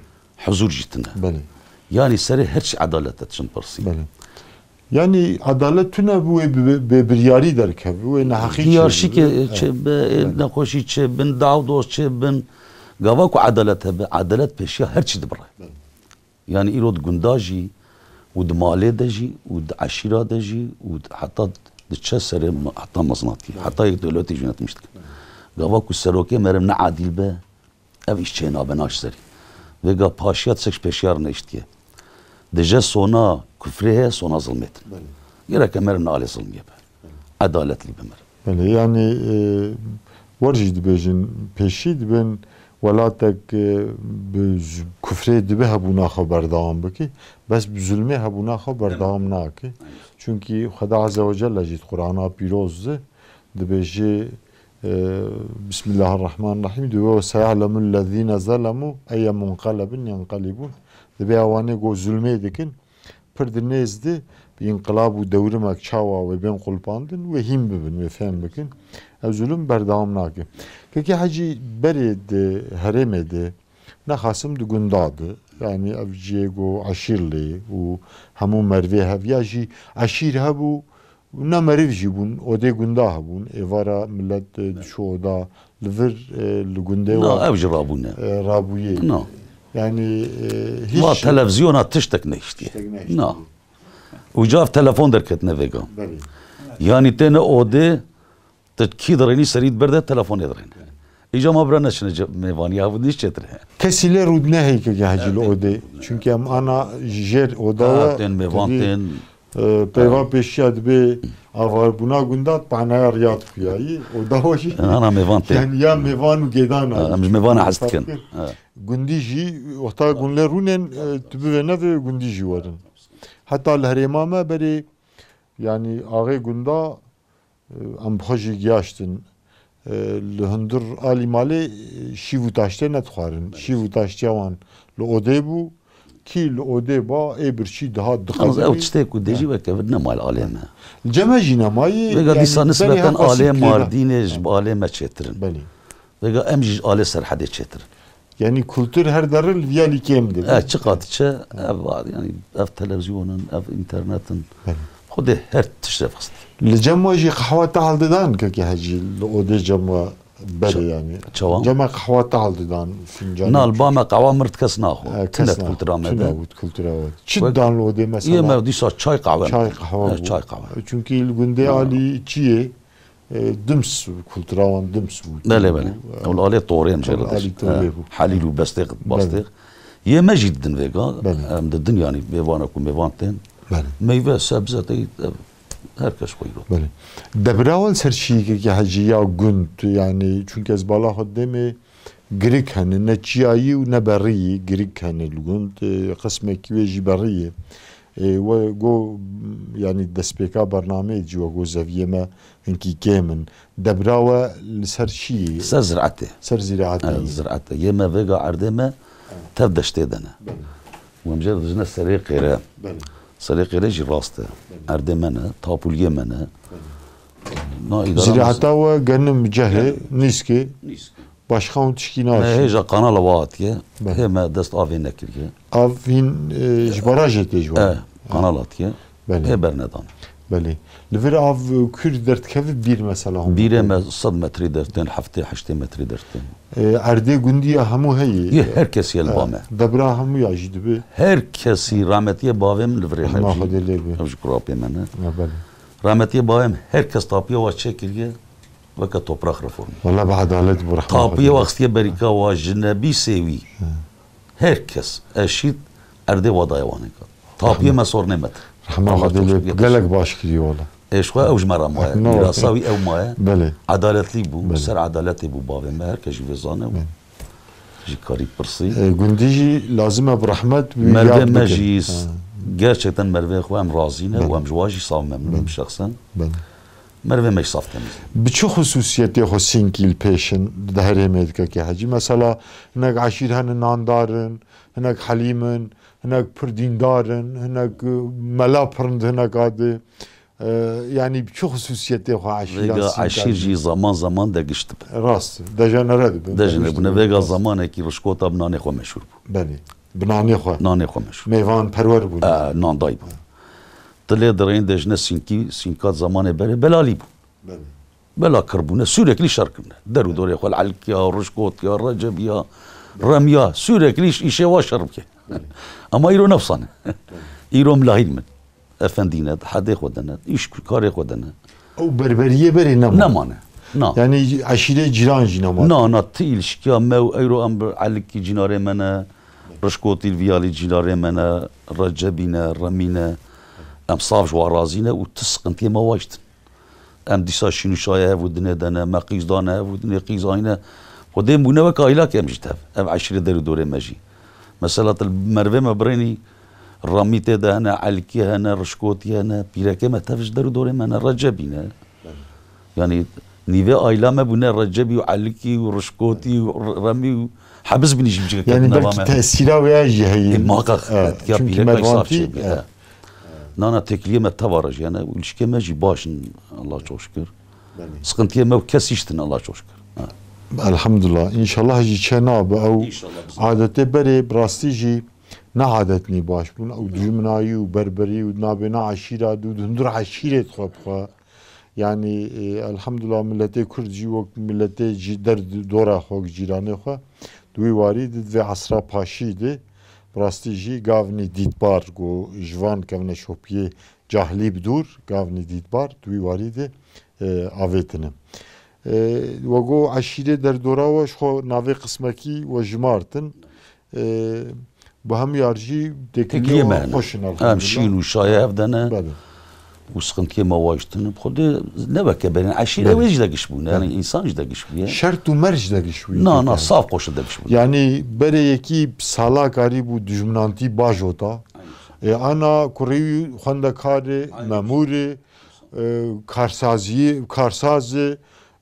huzûr jî tine. Belê. Yanî serê her çi edalet e, çin pirsî. Belê. Yanî edalet tune bû wê bi, bi, bi biryarî derkeve, wê neheqî çêbibe. Hiyarşîkê çêbe, nexweşî çêbin, dawdos çêbin. Gava ku edalet hebe, edalet pêşiya her çi dibire. Belê. Yanî îro di gunda jî û di malê de jî û di eşîra de jî û heta diçe serê heta mezinatiyê, heta yek dewletê jî netmiştik. Gava ku serokê meriv ne adîl be, ev îş çênabe naş serî. Vêga paşiya tişek ji pêşiya re neiştiye. Dije sona kufrê heye, sona zilmê din. Gereke meriv ne alê zilmiyê be. Edaletlî be meriv. Belê, yanî e, wer jî dibêjin pêşî dibên welatek e, bi kufrê dibe hebûna xwe berdewam bike, bes bi zulmê hebûna xwe berdewam nake. Çunkî Xweda Azze ve Celle jî di Qur'ana pîroz de dibêje e, Bismillahirrahmanirrahim dibe ve seya'lemul lezîne zelemû eyye munqelebin yenqelibûn. Dibe ewanê go zulmê dikin, pir di nêz de bi înqilab û dewrimek çawa wê bên qulpandin, wê hîn bibin, wê fêm bikin. Ev zulm berdewam nake. Kekê Hecî berê di herêmê de, nexasim di gunda de, yanî ev cihê ku eşîr lê û hemû mervê hev ya jî eşîr hebû, ne meriv jî bûn, odê gunda hebûn. Êvara milet e, diçû oda li vir e, li gundê Na, wa ev jî rabûne. e, rabûyê. Na. Yanî e, Va hîç televizyona tiştek nehiştiye. Tiştek nehiştiye. Na. Û cav telefon derketine vêga. Belê. Yanî têne odê, te kî dirênî serî di ber de telefonê dirêne. Îca ma bira neçine ce- mêvaniya hûn hîç çêtir he. Kesî lê rûdine heyke gehecî li odê. Çunkî em ana jêr oda Ha, we tên mêvan tedî, tên. e, peyva pêşiya dibê avarbûna gunda panaya riya dixuyayî. Oda we jî Ana mêvan tên. Yanî ya mêvan û gêdan Ha, em ji mêvana hez dikin. Ha. Gundî jî wexta gun lê rûnên e, tu bivê nevê gundî jî werin. Heta li herêma me berê yanî axê gunda Em bi xwe jî giyaştin. Li hundir alî malê şîv û taştê nedixwarin. Şîv û taştiya wan li odê bû. Kî li odê ba, ê birçî dihat Yalnız ew dixwebinî. Tiştê ku dê jî weke vir nema li alê me. Li cem me jî nemayî. Vêga dîsa nisbeten alê Mardînê ji alê me çêtir in. Belê. Vêga em jî ji alê Serhedê çêtir in. Yanî kultur her derre li viyalî kêm dibe. E, çiqa diçe, ev, yanî, ev televizyonin, ev înternetin, Belê. Xwedê her tişt ev xist. Li cem we jî qehwa te hildidan kekê Hecî, li odê cem we berê yanî. Çawa? Cem we qehwa te hildidan, fincanê Na, li ba me qehwa mir kes naxwe. E, kes Tinet naxwe. Kultura me de. Tune bût kultura we. Çi Wek- didan li odê mesela? Yê me dîsa çay qehwe. Çay qehwe E, bû. Çay qehwe. Çunkî li gundê alî çi yê? E, dims, kultura wan dims bû. Belê, belê. Ew li alê torê em jê re Alî diş. Torê bû. Helîl û bestêx, Belê. Bastêx. Yê me jî didin vêga, Belê. Em didin yanî mêvana ku mêvan tên. Belê. Meyve, sebze, tey, ev, her kes xwe îro. Belê. Debira wan ser çiyekekî hecî ya gund, yanî çunke ez bala xwe demê girik hene, ne çiyayî û ne beriyî, girik hene li gund, e, qismekî wê jî beriyê. E, we go, yanî destpêka bernameyê jî we go zeviyê me hinkî kêm in. Debra we li ser çi yê? Ser ziraetê. Ser ziraetê. Evet, ziraetê. Yê me vêga erdê me tev deştê de ne. Belê. Wem jê dijne serê qêre. Belê. Serê qêre jî rast e. Belê. Erdê me ne, tapuliyê me ne. Belê. Na îdara Ziraeta we genim cehê, nîskê. Nîskê. Başqa hûn tişkî Ne, naşîn. Hêja kanala wa hatiye. Belê. Hê me dest avê nekiriye. Av hîn e, ji barajê tê ji wan. E, kanal hatiye. Belê. Hê bernedan. Belê. Li vir av e, kûr derdikeve bîr mesela hûn Bîrê bikûn. Me sed metrî dertên, heftê heştê metrî dertên. E, erdê gundî ya hemû heye. Yê her kes ye li ba me. Debra hemû ya jî dibe. Her kesî rahmetiyê bavê min li virê Rehma hev jî. Xwedê lê be. Ev ji kurapê me ne. Ya belê. Rahmetiyê bavê min her kes tapiya wa çêkiriye. Weke toprak reformî. Wala bi edalet bû rehma Tapiyê Xwedê. Wexistiye berîka wa ji nebîsê wî. He. Her kes eşît erdê wa daye wanê kat. Tapiyê me sornê me. Rehma Xwedê lê gelek baş kiriye wala. Ê ji xwe ew ji me re maye. No. Mîrasa wî ew maye. Belê. Edaletlî bû. Belê. Ser edaletê bû bavê me. Her kes jî vê zane. Belê. Jî karî pirsî. E, gundî jî lazim e bi rehmet wî Mervê yad me bikin. Jî s- Ha. Gerçekten mervê xwe em razî ne Belê. Û em ji wa jî sav memnûn Belê. Şexsen. Belê. Mervê me jî saf temiz. Bi çi xusûsiyetê xwe sînkî li pêş in di herêmê dikeke hecî? Mesela hinek eşîr hene nandar in, hinek helîm in, hinek pir dîndar in, hinek, e, mela pir in di hinek adê. E, yanî bi çi xusûsiyetê xwe eşîran Vêga sînkî eşîr jî zaman zaman de giş dibe. Rast, dejenere dibe. Dejenere bûne. Vêga zamanekî rişkota bi nanê xwe meşhûr bû. Belê. Bi nanê xwe. Nanê xwe meşhûr. Mêvan perwer bûn. E, nandayî bûn. Dilê dirêyin dejne sînkî, sînka zamanê berê belalî bûn. Belê. Bela kirbûne, sürekli şer kirine. Der û dorê xwe li Elkiya, Rişkotiya, Recebiya, Remiya, sürekli îş-, îşê wa şer bike. Ama îro nefsan e. Îro milahîn min. Efendî ne, hedê xwe de ne, îş karê xwe de ne. Ew berberiyê berê nema. Nemane. Na. Yani eşîrê cîran jî nema. Na, na, ti îlişkiya me û eyro em bi Elikî cînarê me ne, Rişkotî viyalî cînarê me ne, Recebî ne, Remî ne. Em saf ji wa razî ne û ti siqintiyê me waştin. Em dîsa şîn û şayê hev û dinê de ne, me qîz dane hev û dinê qîz ayne. Xwedê bûne wek aîlak em jî tev. Ev eşîrê der û dorê me jî. Mesela tu li mervê me birênî, Ramî tê de hene, Elkî hene, Rişkotî hene, pîrekê me tev ji der û dorê me ne, Recebî ne. Yani nîvê aîla me bûne Recebî û Elkî û Rişkotî û R-, Remî û Hebiz binî jî bicike Yani ketine belkî va me. Tesîra wê jî heye. E, muhakkak, Evet, etkiya çünkü pîreka îsaf mervantî, çê bûye. Evet. Nana têkiliyê me teva re jî, yani, û ilişkê me jî baş in, Allah çok şükür. Belê. Sıkıntıya me û kes îştin, Allah çok şükür. Ha. Elhamdulillah. İnşallah jî çe nabe ew İnşallah biz adetê berê bi rastî jî ne adetnî baş bûn. Ew dijminayî û berberî û nabêna eşîra dû di hundir eşîrê dixwe bixwe. Yani, e, elhamdulillah milletê Kurd jî wek milletê jî der dora xwe, cîranê xwe. Di wî warî di vê esra paşî de bi rastî jî gavnî dîtbar ku ji van kevneşopiyê cahlî bi dûr, gavnî dîtbar di wî warî de, e, avêtine. E, we got eşîrê derdora we ji xwe navê qismekî we jimartin. E, bi hemû yar jî Têkiliyê têkiliyê me we hene. Xweş in, Em elhamdulillah. Şîn û şayê hev de ne. Belê. Û sıkıntiyê me waştin. Xwedê ne weke berên eşîre Belê. Wê jî de giş bûne. Yani Belê. İnsan jî de giş bûye. Şert û merc de giş bûye. Na, na, saf xweş de giş bûne. Yani berê yekî sala karî bû dijminantî bajota. E, ana kurê wî xwendekarê, Aynen. Memûrê, e, karsaziyê, karsazê,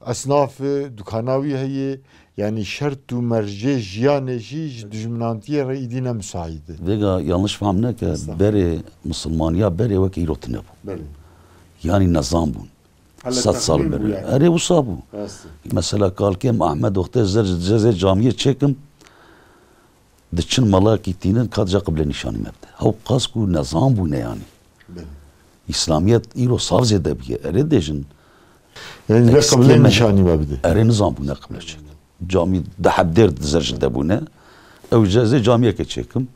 esnafê, dukana wî heye. Yani şert û mercê jiyanê jî ji dijminantiyê re îdî ne müsait e. Vêga yanlış fam neke, Estağfurullah. Berê misilmaniya berê weke îro tune bû. Belê. Yani nezan bûn. Hele Sed sal texmîn bû berê. Yani. Erê wisa bû. Rast e. Mesela kalkêm Ahmed wextê zer, cezê camiyê çêkim, diçin malakî tînin ka dija qible nîşanî me bide. Hew qas ku nezan bûne yani. Belê. İslamiyet îro sav zêde bûye. Erê dêjin. Yani vê Eskiye qible me- nîşanî me bide. Erê nizan bûne qible çêk. Camî di heb dêr di zer ji de bûne. Ew cezê camiyeke çêkim. Belê.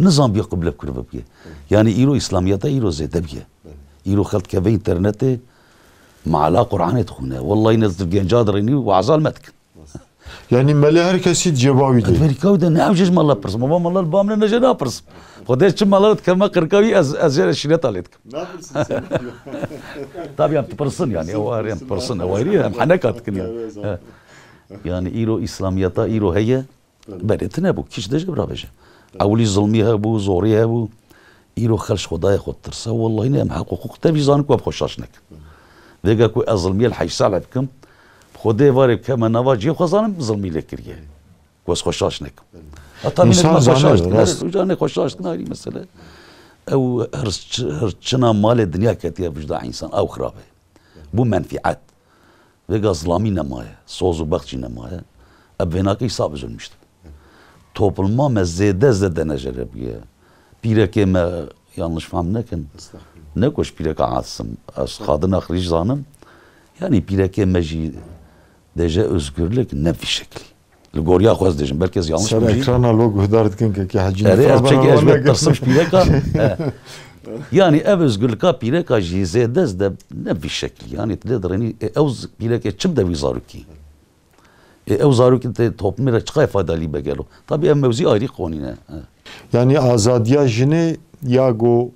Nizan bûye qible bikir bibûye. Belê. Yani îro İslamiyeta îro zêde bûye. Belê. Îro xelk keve internetê, meala Qur'anê dixwîne. Wellahî ne tu genca dirênî û wazal me dikin. Yani melê her kesî di cêba wî de. Di berîka wî de ne ew jê ji mala pirsim. Baba mala li ba min e, ne jê napirsim. Xwedê çi mala dikevme qirka wî ez, ez jê re şîneta lê dikim. Napirsin sen. Tabii em dipirsin yani. Pirsin, ew er em pirsin, pirsin, ew ayrı em heneka dikin yani. Evet, zaten. He. Yani îro İslamiyeta îro heye. Tabii. Berê tune bû. Kî ji de jê bira veje. Tabii. Ewilî zilmî hebû, zorî hebû. Îro xelk ji Xwedayê xwe tirse. Wellahî ne em heq û hukuk te vî zanin ku em xwe şaş nekin. Vêga ku ez zilmiyê li heyşt sal bikim, bi Xwedê varê bikeme nava cihê xwe zanim zilmî lê kiriye. Ku ez xwe şaş nekim. Heta min İnsan ma xwe zane, şaş dikin. Rast. Her uca ne xwe şaş dikin ayrı mesele. Ew her ç-, her çina malê dinya ketiye vijda insan. Ew xirab e. Bu menfiat. Vêga zilamî nemaye. Soz û bext jî nemaye. Ev vênake îsa bizilmiştim. Topluma me zêde zêde necere bûye. Pîrekê me yanlış fam nekin. Estağfurullah. Ne ku ji pîreka Asim, ez xadina xirîj zanim. Yani pîrekê me jî deje özgürlük ne vî şeklî. Li goriya xwe ez dêjim, belkî ez yanlış Ser bûm jî. Ekrana lo guhdar dikin kekê Hecî Erê ez çekî ez jê tirsim ji pîreka. He. Yani ev özgürlika pîreka jî zêde zêde ne vî şeklî. Yani tu lê dirênî, e, ew z-, pîrekê çi bide wî zarokî? Ê, ew zarokên tê toplumê re çiqay fayda lî be gelo? Tabî ev mewzî ayrî qonî ne. He. Yani azadiya jinê ya go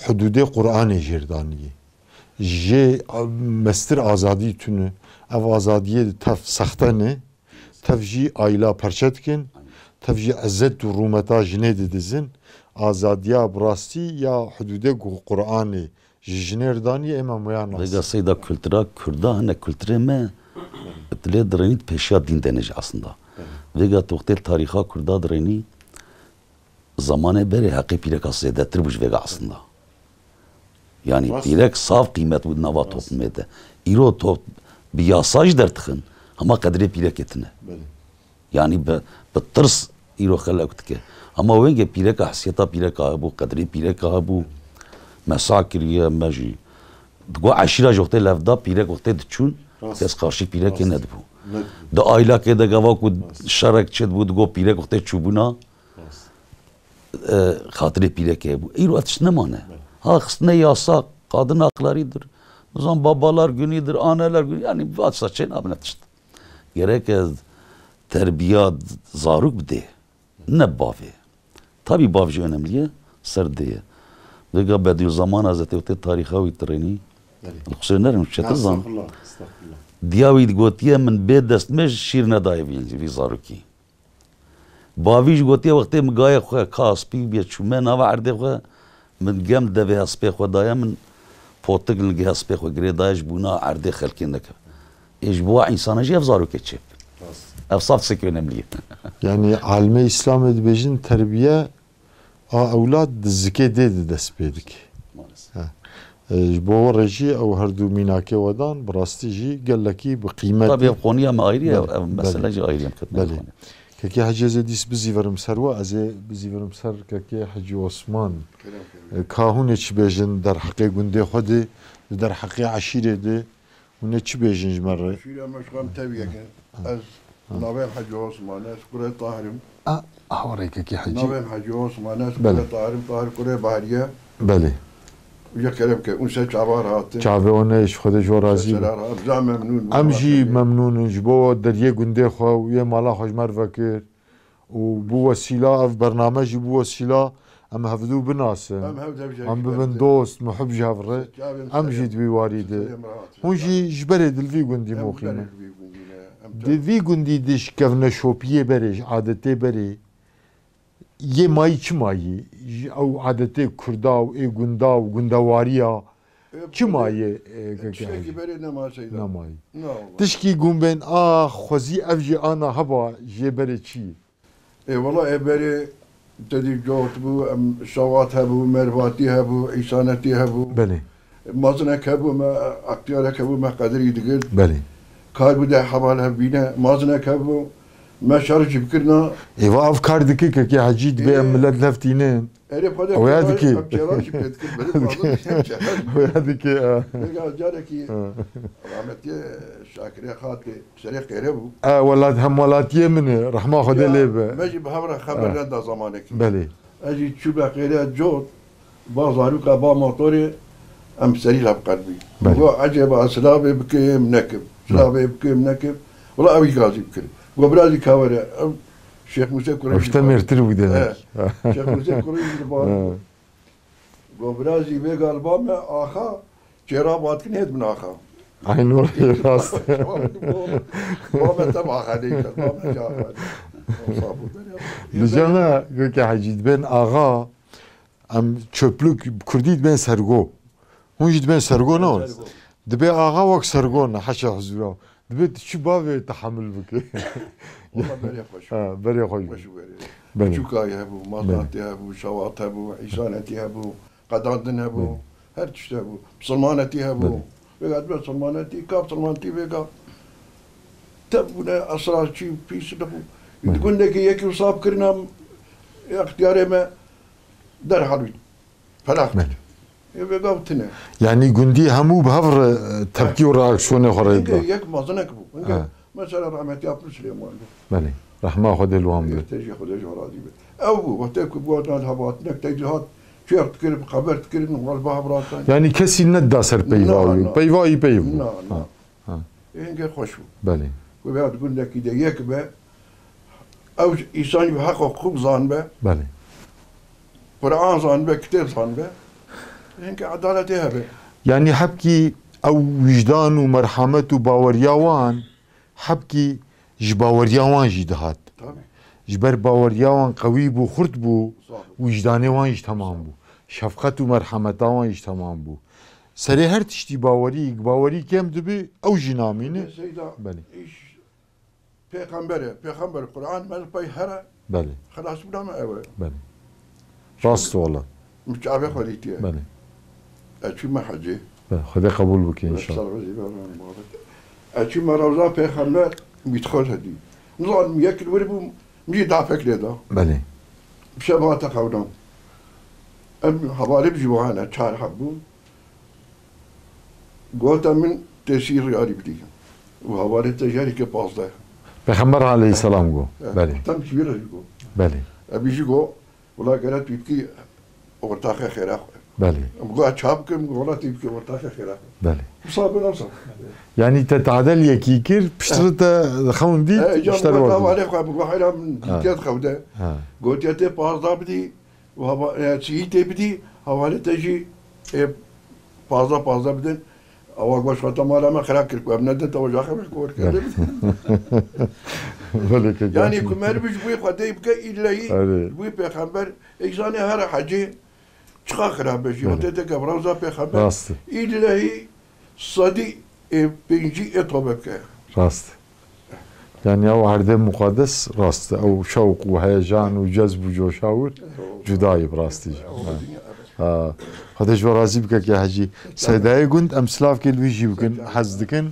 hududê Qur'anê jêr daniyê. Jê mestir azadî tune. Ev azadiyê tev sexte ne. Tev jî aîla perçe dikin. Tev jî ezzet û rûmeta jinê didizin. Azadiya bi rastî ya hududê go Qur'anê ji jinê re danî ê me muya nas. Vêga seyda kultura Kurda hene kulturê me. Dilê dirênî di pêşiya dîn de ne jî aslında. Vêga tu wextê tarîxa Kurda dirênî zamanê berê heqê pîreka zêdetir bû ji vêga aslında. Yani Rast. Pîrek sav qîmet bû di nava Rast. Toplumê de. Îro top bi yasa jî derdixin. Hema qedrê pîrekê tine. Belê. Yani bi, bi tirs îro xelek dike. Ama wengê pîreka, hesiyeta pîreka hebû, qedrê pîreka hebû. Me sa kiriye, me jî. Digo eşîra ji wextê levda, pîrek wextê diçûn, Rast. kes qarşî pîrekê Rast. nedibû. Nedibû. Di aylakê de gava ku Rast. şerek çêdibû, digo pîrek wextê çûbûna, Rast. e, xatirê pîrekê hebû. Îro ev tişt nemane. Belê. Ha, xistine yasa, kadın haklarıdır. Nizam babalar günüdür, anneler günü. Yani, va tişta çê nabine tişt. Gerek ez terbiya zarok bidê. Ne bavê. Tabii bav jî önemli ye, ser dê ye. Vêga Bediüzzaman Hazretî wextê tarîxa wî tirênî, Belê. li qusûr nerim, çetir zan. Estağfurullah, estağfurullah. Diya wî digotiye, "Min bê destmêj şîr nedayê vî, vî zarokî." Bavî jî gotiye, "Wextê min gayê xwe ka spî bê çûme nava erdê xwe, min gem devê hespê xwe daye, min potik li hespê xwe girê daye, ji bûna erdê xelkê neke." Ê ji bo wa însana jî ev zarokê çêp. Rast. Ev saf tiştekî önemlî ye. Yani almê Îslamê dibêjin terbiye a ewlad di zikê dê de dest pê dike. Maalesef. Ha. E, ji bo we re jî ew her du mînakê we dan, bi rastî jî gelekî bi qîmet Tabii e. ev konuya me ayrı ya, Belê, ev mesele belê. jî ayrı ya, em ketine Belê. konuya. Kekê Hecî ez ê dîs bizîverim ser we, ez ê bizîverim ser Kekê Hecî Osman. Kerem, kerem. E, ka hûn ê çi bêjin derheqê gundê xwe de, li derheqê eşîrê de, hûn ê çi bêjin ji me re? Şûrê me ji xwe em tevî yek in. Ez navê Hecî Osman e, ez kurê Tahir im. A, hawarê Kekê Hecî. Navê Hecî Osman e, ez Belê. kurê Tahir im, Tahir kurê Bahriye. Belê. Uca kerem ke, ûn se çava rahat in. Çavê wan e, ji Xwedê ji we razî be. Sera rahat, za memnûn bû, Em jî rahat in. memnûn in, ji bo deriyê gundê xwe û yê mala xwe ji me re vekir. Û bû wesîla, ev bername jî bû wesîla, em hevdû binasin. Em hev dev Em jî bibin bibin. dost, muhib ji hev re. Çavê em Em serê jî di wî warî de. serê em rahat in. Hûn jî ji berê di li vî gundî Em moxî berê ne. li vî gundî ne. Em Di te- vî gundî de ji kevneşopiyê berê, ji adetê berê, yê mayî çi mayî? Ji ew adetê kurda û ê gunda û gundewariya E, çi bu mayî, e, e, Kekê tiştekî Hecî? berê nema Seyda. Nemayî. Ne wala. Tişkî gum bên, a xwezî ev jî ana heba jê berê çi ye? E, wala e berê te dî cot bû, em şawat hebû, mervatî hebû, îsanetî hebû. Belê. Mazinek hebû, me extiyarek hebû, me qedirî digirt. Belê. Kar bû de heval hev bîne, mazinek hebû, me şer jî bikirina. Êva ev kar dike, Kekê Hecî dibê em Ê, milet lev tînin. Erê xwe de Ew ya pêra, dike. em pêra jî pê dikir, berê mazin hem çeher. Ew ya dike, ha. Vêga carekî Ha. rahmetiyê Şakirê Xatê serê qêre bû. E, welat, hemwelatiyê min e, rehma Xwedê Ya, lê be. me jî bi hev re xeber Ha. neda zamanekî. Belê. Ez jî çûme qêre cot, ba zarûka, ba motorê, em serî lev qelbî. Belê. Go, ecêba ez silavê bikim, nekim. Belê. Silavê bikim, nekim. Wela ew îgazî bikir. Go, birazî ka were, ew Şêx Mûsê Kurê Ew jî işte var. mêrtir bû demek. He. Şêx Mûsê Kurê jî var. He. Go, birazî vê galiba me axa, çêra vatkin hêt min axa. Aynur rast. Ba me te axa değil, ba me axa. Dijana, Göke Hacî, ben axa, Em çöplük, bi kurdî dibên sergo. Hûn jî dibên sergo ne were? Sergo. Dibê axa wek sergo ne, heşa huzura. Dibê tu çi bavê tehemil bike. Wala berê xweş. Ha, berê xweş. Xweş û berê. Belê. Çûkayî hebû, Belê. maznatî hebû, şawat hebû, îsanetî hebû, qedandin hebû, Belê. her tişt hebû. Misilmanetî hebû. Belê. Vêga dibe misilmanetî, ka misilmanetî vêga. Tev bûne, esrar çî, pîs nebû. Belê. Di gundekî yekî wisa bikirina, extiyarê me derhal wî. Pelaq Belê. dike. Ê vê gav tune. Yanî gundî hemû bi hev re, e, tepkî û reaksiyonê xwe rê Hinge dida. yek mazinek bû. Hinge Ha. mesela rahmetî Abdul Silêman bû. Belê. Rehma Xwedê li wan be. Ê, te jî Xwedê ji we razî be. Ew bû. Wextê ku bi wan hat, hevatinek te jî hat, çêx dikirin, xeber dikirin, wal ba hev ratan. Yanî kesî nedida ser peyva Na, wî. na. Peyva wî peyv bû. Na, na. Ha. Ha. Ê, hinge xweş bû. Belê. Ku vêya di gundekî de yek be, ew îsanî bi heq û hiqûq zanbe, Belê. Quran zanbe, kitêb zanbe, hinge edaletê hebe. Yanî hebkî ew wijdan û merhamet û baweriya wan, hebkî ji baweriya wan jî dihat. Tabii. Ji ber baweriya wan qewî bû, xurt bû, Sağ ol. wijdanê wan jî temam bû. Şefqet û merhameta wan jî temam bû. Serê her tiştî bawerî, bawerî kêm dibe, ew jî namîne. Seyda, Belê. îş pêxember e. Pêxember Quran me li pey here. Belê. Xelasbûna me ew e. Belê. Rast wala. Min çavê xwe dîtiye. Belê. Ez çûme hecê. Belê. Xwedê qebûl bike înşallah. Ser rizî be, muhabbet. Ez çûme rewza pêxember, min dixwest hedî. Nizanim yek li wir bû, min jî dafek lê da. Belê. Şev hate xewdan. Em hevalê bi jî wahane çar heb bûn. Gote min tê sî riyarî bidî. Û hevalê te jî herî ke pazdeh. Pêxember aleyhisselam got. Eh, Belê. Tem ji wî re jî got. Belê. Ebî jî got, wila gere tu bikî ortaxê xêra xwe. Belê. Em got, ez çav bikim, wila tu bikî ortaxê xêra xwe. Belê. Wisa bin, wisa. Yanî te tadel yekî kir, piştre te xewn dît, Eh, îcar işte got, wazî. Hevalê xwe, bi got, heyra min Ha. dîtiye xewde. Ha. Gotiye tê pazdeh bidî, û hava-, e, çiyî tê bidî, hevalê te jî, e, pazdeh, pazdeh bidin. Ewa goş xwe te mala me xira kir, ku em nedin te ocaxê min kor kirin. Belê ke Yanî gerçek. Ku meriv ji wî Xwedê bike, îlleyî Erê. Ji wî pêxember, ê zanê her hecî çiqa xira be jî, Belê. Wextê te ke virazda pêxember, Rast e. Îlleyî sedî, e, pêncî ê tobe bike. Rast. Yani ew erdê muqaddes rast e. Ew şewq û heyecan û cezb û coşa wir cuda ye bi rastî jî. Ha. Xwedê ji we razî bike ke Hecî. Seydayê gund em silavkê li wî jî bikin. Hez dikin.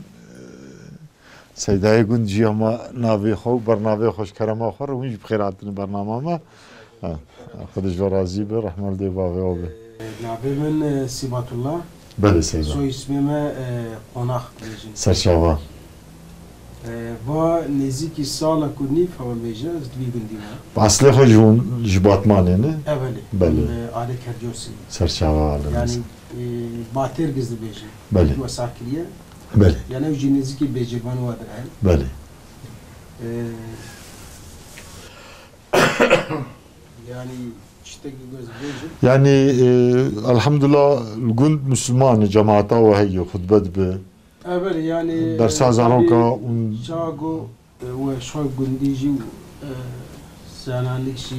Seydayê gund jî hema navê xwe û bernavê xwe ji kerema xwe re hûn jî bi xêr hatin bernama me. Ha. Xwedê ji we razî be. Rehma li dê bavê we be. Navê min, e, Sîbatullah. Belê Seyda. Soy ismê me, e, Qonax dibêjin. Serçava. E, va nêzîkî salek û nîv hewa bêje, ez di vî gundî me. Bi eslê xwe ji hûn ji Batmanê ne? E, belê. Belê. Em, e, alê Kercosî. Serçava alê. Yani, e, Batêrgiz dibêjin. Belê. Wesa kiriye. Belê. Yani ew jî nêzîkî bêcêvan wa dire. Belê. E, yani Tiştekî ku ez bêjim. Yani, e, elhamdulillah, li gund Müslüman e, cemaata we heye, xutbe dibe. E, belê, yani, Dersa e, zaroka tabii, û çawa ku, e, we şo gundî jî û, e, zananik jî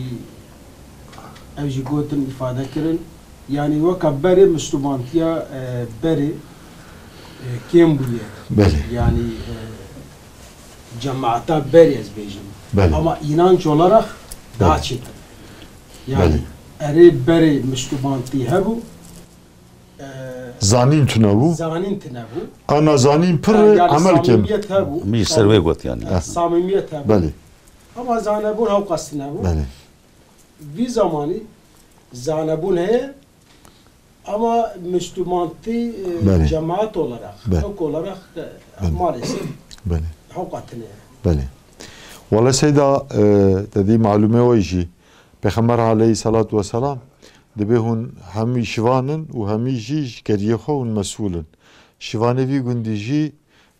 ev jî gotin, îfade kirin. Yani, weka berê Müslümantiya, e, berê, e, kêm bûye. Belê. Yani, e, cemaata berê ez bêjim. Belê. Ama inanç olarak daha Belê. Çetin. Yani Belê. Erê berê Müslümantî hebû, e, Zanîn tune bû. Zanîn tune bû. Ana zanîn pir E, yani emel kêm. Samimiyet hebû. Min jî ser wê got yani. E, samimiyet hebû. Belê. Ama zanebûn hewqas tune bû. Belê. Vî zamanî zanebûn heye, ama Müslümantî, e, Belê. Cemaat olarak, Belê. Hewk olarak, e, Belê. Maalesef Belê. Hewqa tine ye. Belê. Wele Seyda, e, te dî malûmê we jî, Pêxember aleyhissalatu vesselam dibê hûn hemî şivan in û hemî jî ji keriyê xwe hûn mesûl in. Şivanê vî gundî jî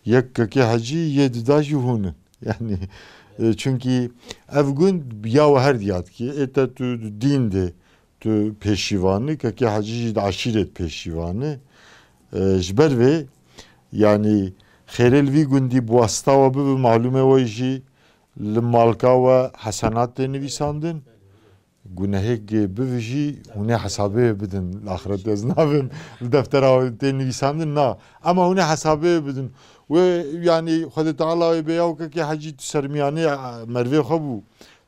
yek kekê hecî yê duda jî hûn in. Yani, e, çunkî ev gund ya we her diya dikê. Ê te tu di dîn de tu pêşîvan î, kekê hecî jî di eşîret pêşîvan e. E, ji ber vê, yani, xêrê li vî gundî bi wasita we bibe, malûmê we jî li malka we hesenat tê nivîsandin. Gunehêk bivijî, hûn ê hesabê wê bidin. Li axirete ez nabêm li deftera wê tê nivîsandin, na. Ema hûn ê hesabê wê bidin. Wê, yanî, Xwedê Teala wê bê ya wekekê hecî tu sermiyanê, e, mervê xwe bû.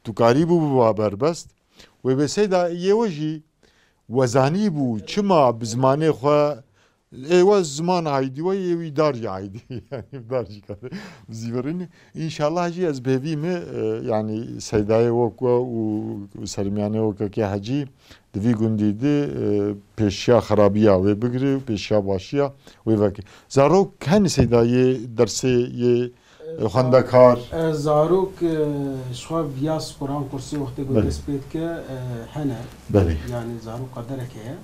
Tu karîbû biba berbest. Wê bê Seyda yê we jî we zanîbû, çima bi zimanê xwe Ê we ziman aîdî we, ê wî dar jî aîdî. Yani dar jî kare zîvirînî. Înşallah jî ez bêvî me, e, yani Seydayê wek we û, û sermiyanê wekekê hecî di vî gundî de, e, pêşiya xerabiya wê bigire û pêşiya başiya wê veke. Zarok hene Seydayê dersê yê, e, xwendekar? E, zarok, e, ji xwe yas Quran Kursî wextê ku Belê. Dest pê dike, e, hene. Belê. Yani zarok qaderek heye.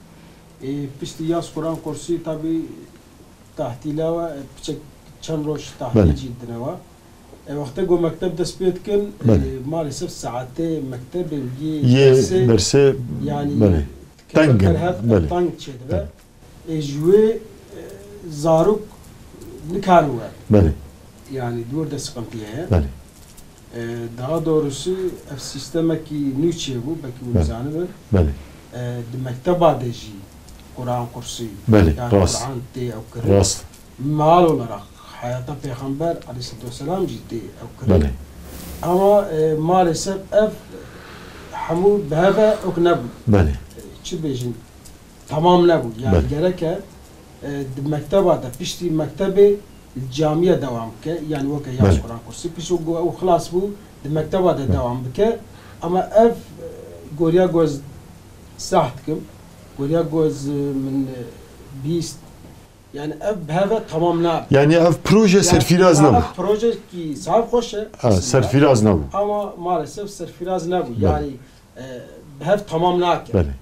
Ê, piştî yas Quran Kursî tabî tahtîla we, piçek çend roj tahtîl Belê. Jî dine we. Ê, wextê ku mekteb dest pê dikin, Belê. Ê, maalesef saetê mektebê û yê Yê dersê, dersê, yani, belê. Teng in, kêleker hev belê. Teng çêdibe. Teng. Ê, ji wê, e, zarok nikarin we. Belê. Yani, di wir de sıkıntı heye. Belê. E, daha doğrusu ev sîstemekî nû çêbû, belkî hûn Belê. Zanibin. Belê. E, di mekteba de jî Quran Kursî, Belê, yani rast. Quran tê ew kirin. Rast. Mal olarak hayata Pêxember aleyhissalatu vesselam jî tê ew kirin. Belê. Ama, e, maalesef ev hemû bi hev e, ok nebû. Belê. E, çi bêjin? Tamam nebû. Yani Belê. Gereke, e, di mekteba de, piştî mektebê li camiye dewam bike. Yani weke yas Belê. Quran Kursî. Pişt ku ew xilas bû, di mekteba de Belê. Dewam bike. Ama ev, e, Goriya goz sah dikim. Goriya goz, e, min, e, bîst. Yani ev bi hev ve tamam nabe. Yani ev proje serfiraz nebû. Ev proje ki zaf xweş e. Ha, serfiraz nebû. Ama maalesef serfiraz nebû. Belê. Yani, e, bi hev tamam nake. Belê.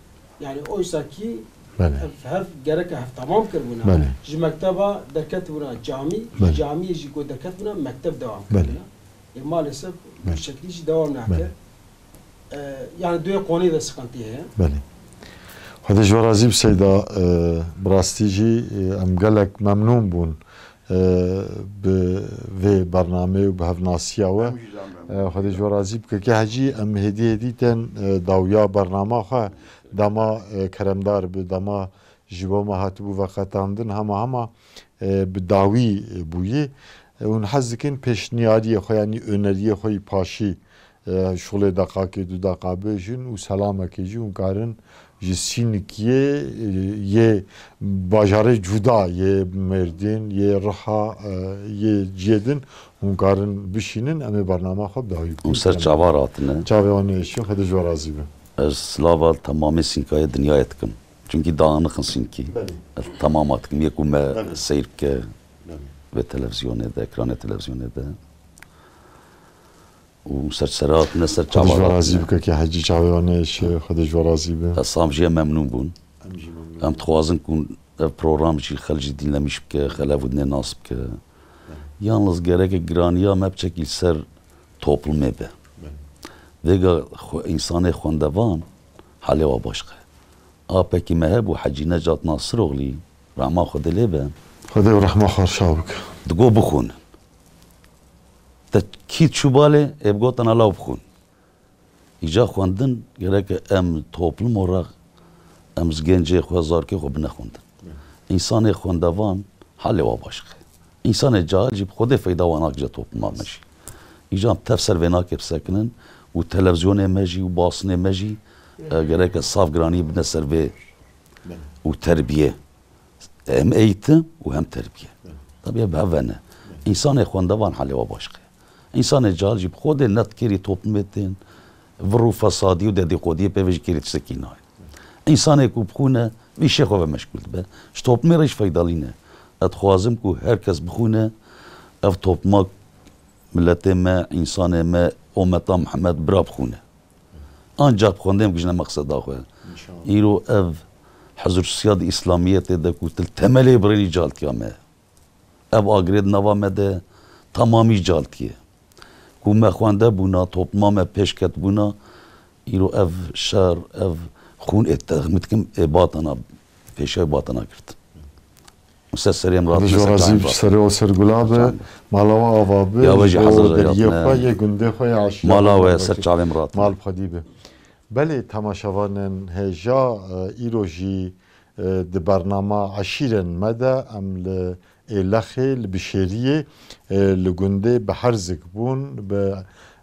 Yani oysa ki Belê. Ev hev gereke hev tamam kiribûna. Belê. Ji mekteba derketibûna camî, ji Belê. Camiyê jî ku derketibûna mekteb dewam Belê. Kiribûna. E, maalesef Belê. Bu şekilî jî dewam nake. Belê. E, yani duyê qonî de sıkıntı heye. Belê. Xwedê ji we razî bi Seyda, e, bi rastî jî, e, em gelek memnûn bûn, e, bi vê bernameyê û bi hevnasiya we. Em jî zam E, Xwedê ji we razî bike. Kekê Hecî, em hêdî hêdî tên, e, dawiya bernama xwe dema, e, keremdar bi, dema ji bo me hatibû veqetandin, hema hema, e, bi dawî, e, bûyî. E, hûn hez dikin pêşniyariyê xwe, yanî öneriyê xwe yî paşî, e, şolê deqakê du deqa bêjin û selamekê jî hûn karin ji Sînikiyê, e, yê bajarê cuda, yê Mêrdîn, yê Riha, e, yê ciyê din hûn karin bişînin, em ê bernama xwe bi dawî bikin. Hûn ser çavan hatine. Çavê wan êşin, Xwedê ji we razî be. Ez silava temamê Sînkayê dinyayê dikim. Çunkî daxinixin Sînkî. Belê. Ez temama dikim. Yê ku me Belê. Seyr bike Belê. Vê televîzyonê de, ekranê televîzyonê de. Û ser sera hatine ser çavan. Xwedê ji we razî bike ki Hecî çavê wan êşe, Xwedê ji we razî be. Ez sam jê memnûn bûn. Em jî memnûn. Em dixwazin ku ev program jî xelk jî dînlemîş bike, xelk ev dinê nas bike. Belê. Yalnız gereke giraniya me biçekî li ser toplumê be. Belê. Vêga xwe, însanê xwendevan halê wa başqe. Apekî me hebû Hecî Necat Nasiroglî, rehma Xwedê lê be. Xwedê û rehma xwe şa bike. Digot bixwin. Te kî çû balê, ê bigotin ala bixwin. Îca xwendin gereke em toplum olarak em ji gencê xwe, zarokê xwe bine xwendin. Însanê xwendevan halê wa başqe. Însanê cahil jî bi xwedê feyda wa nake ji topluma me jî. Îca em tev ser vê nake bisekinin û televîzyonê me jî û basinê me jî, e, gereke saf giranî bine ser vê û terbiyê. Hem eğitim û hem terbiye. Tabii bi hev ve ne. Însanê xwendevan halê wa başqe. Însanê cahil jî bi xwedê ne di kêrî toplumê tên, vir û fesadî û dedîqodiyê pê ve ji kêrî tiştekî nayê. Însanê ku bixwîne, vî şê xwe ve meşgûl dibe. Ji toplumê re jî feydalî ne. Ez dixwazim ku her kes bixwîne, ev topluma, miletê me, însanê me, ometa Mihemed bira bixwîne. Ancak bi xwendê em gijine meqseda xwe. Înşallah. Îro ev hizir siyad Îslamiyetê de ku til temelê birênî caltiya me. Ev agirê di nava me de tamamî caltiye. Ku me xwende bûna, topluma me pêşket bûna, îro ev şer, ev xûn ê texmîn dikim, ê batana, pêşiya batana girtin. Ser serê em rahat Xwedê ji we razî be, serê we ser gula be. Mala we ava be, ya we jî ji bo hezir deriyê xwe, yê gundê xwe, ya eşîra Mala we ser çavê min rahat. Mal bi xwedî be. Belê, temaşevanên hêja, e, îro jî, e, di bernama eşîrên me de em li Êlexê, li Bişêriyê, e, li gundê Biherzik bûn, bi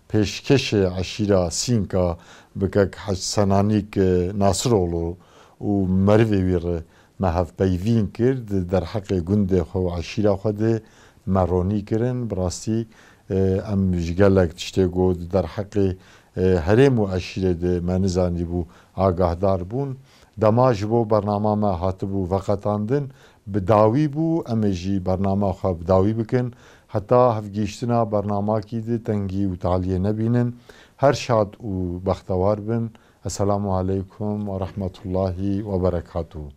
pêşkêşê eşîra Sînka bi kek Hec Senanîk, e, Nasiroglu û merivê wî re me hevpeyvîn kir, di derheqê gundê xwe û eşîra xwe de me ronî kirin. Bi rastî, e, em ji gelek tiştê ku di derheqê, e, herêm û eşîrê de me nizanîbû, agahdar bûn. Dema ji bo bernama me hatibû veqetandin, bi dawî bû, em ê jî bernama xwe bi dawî bikin. Heta hevgihîştina bernamakî di tengî û taliyê nebînin. Her şad û bextewar bin. Esselamu aleykum ve rahmetullahi ve berekatuhu.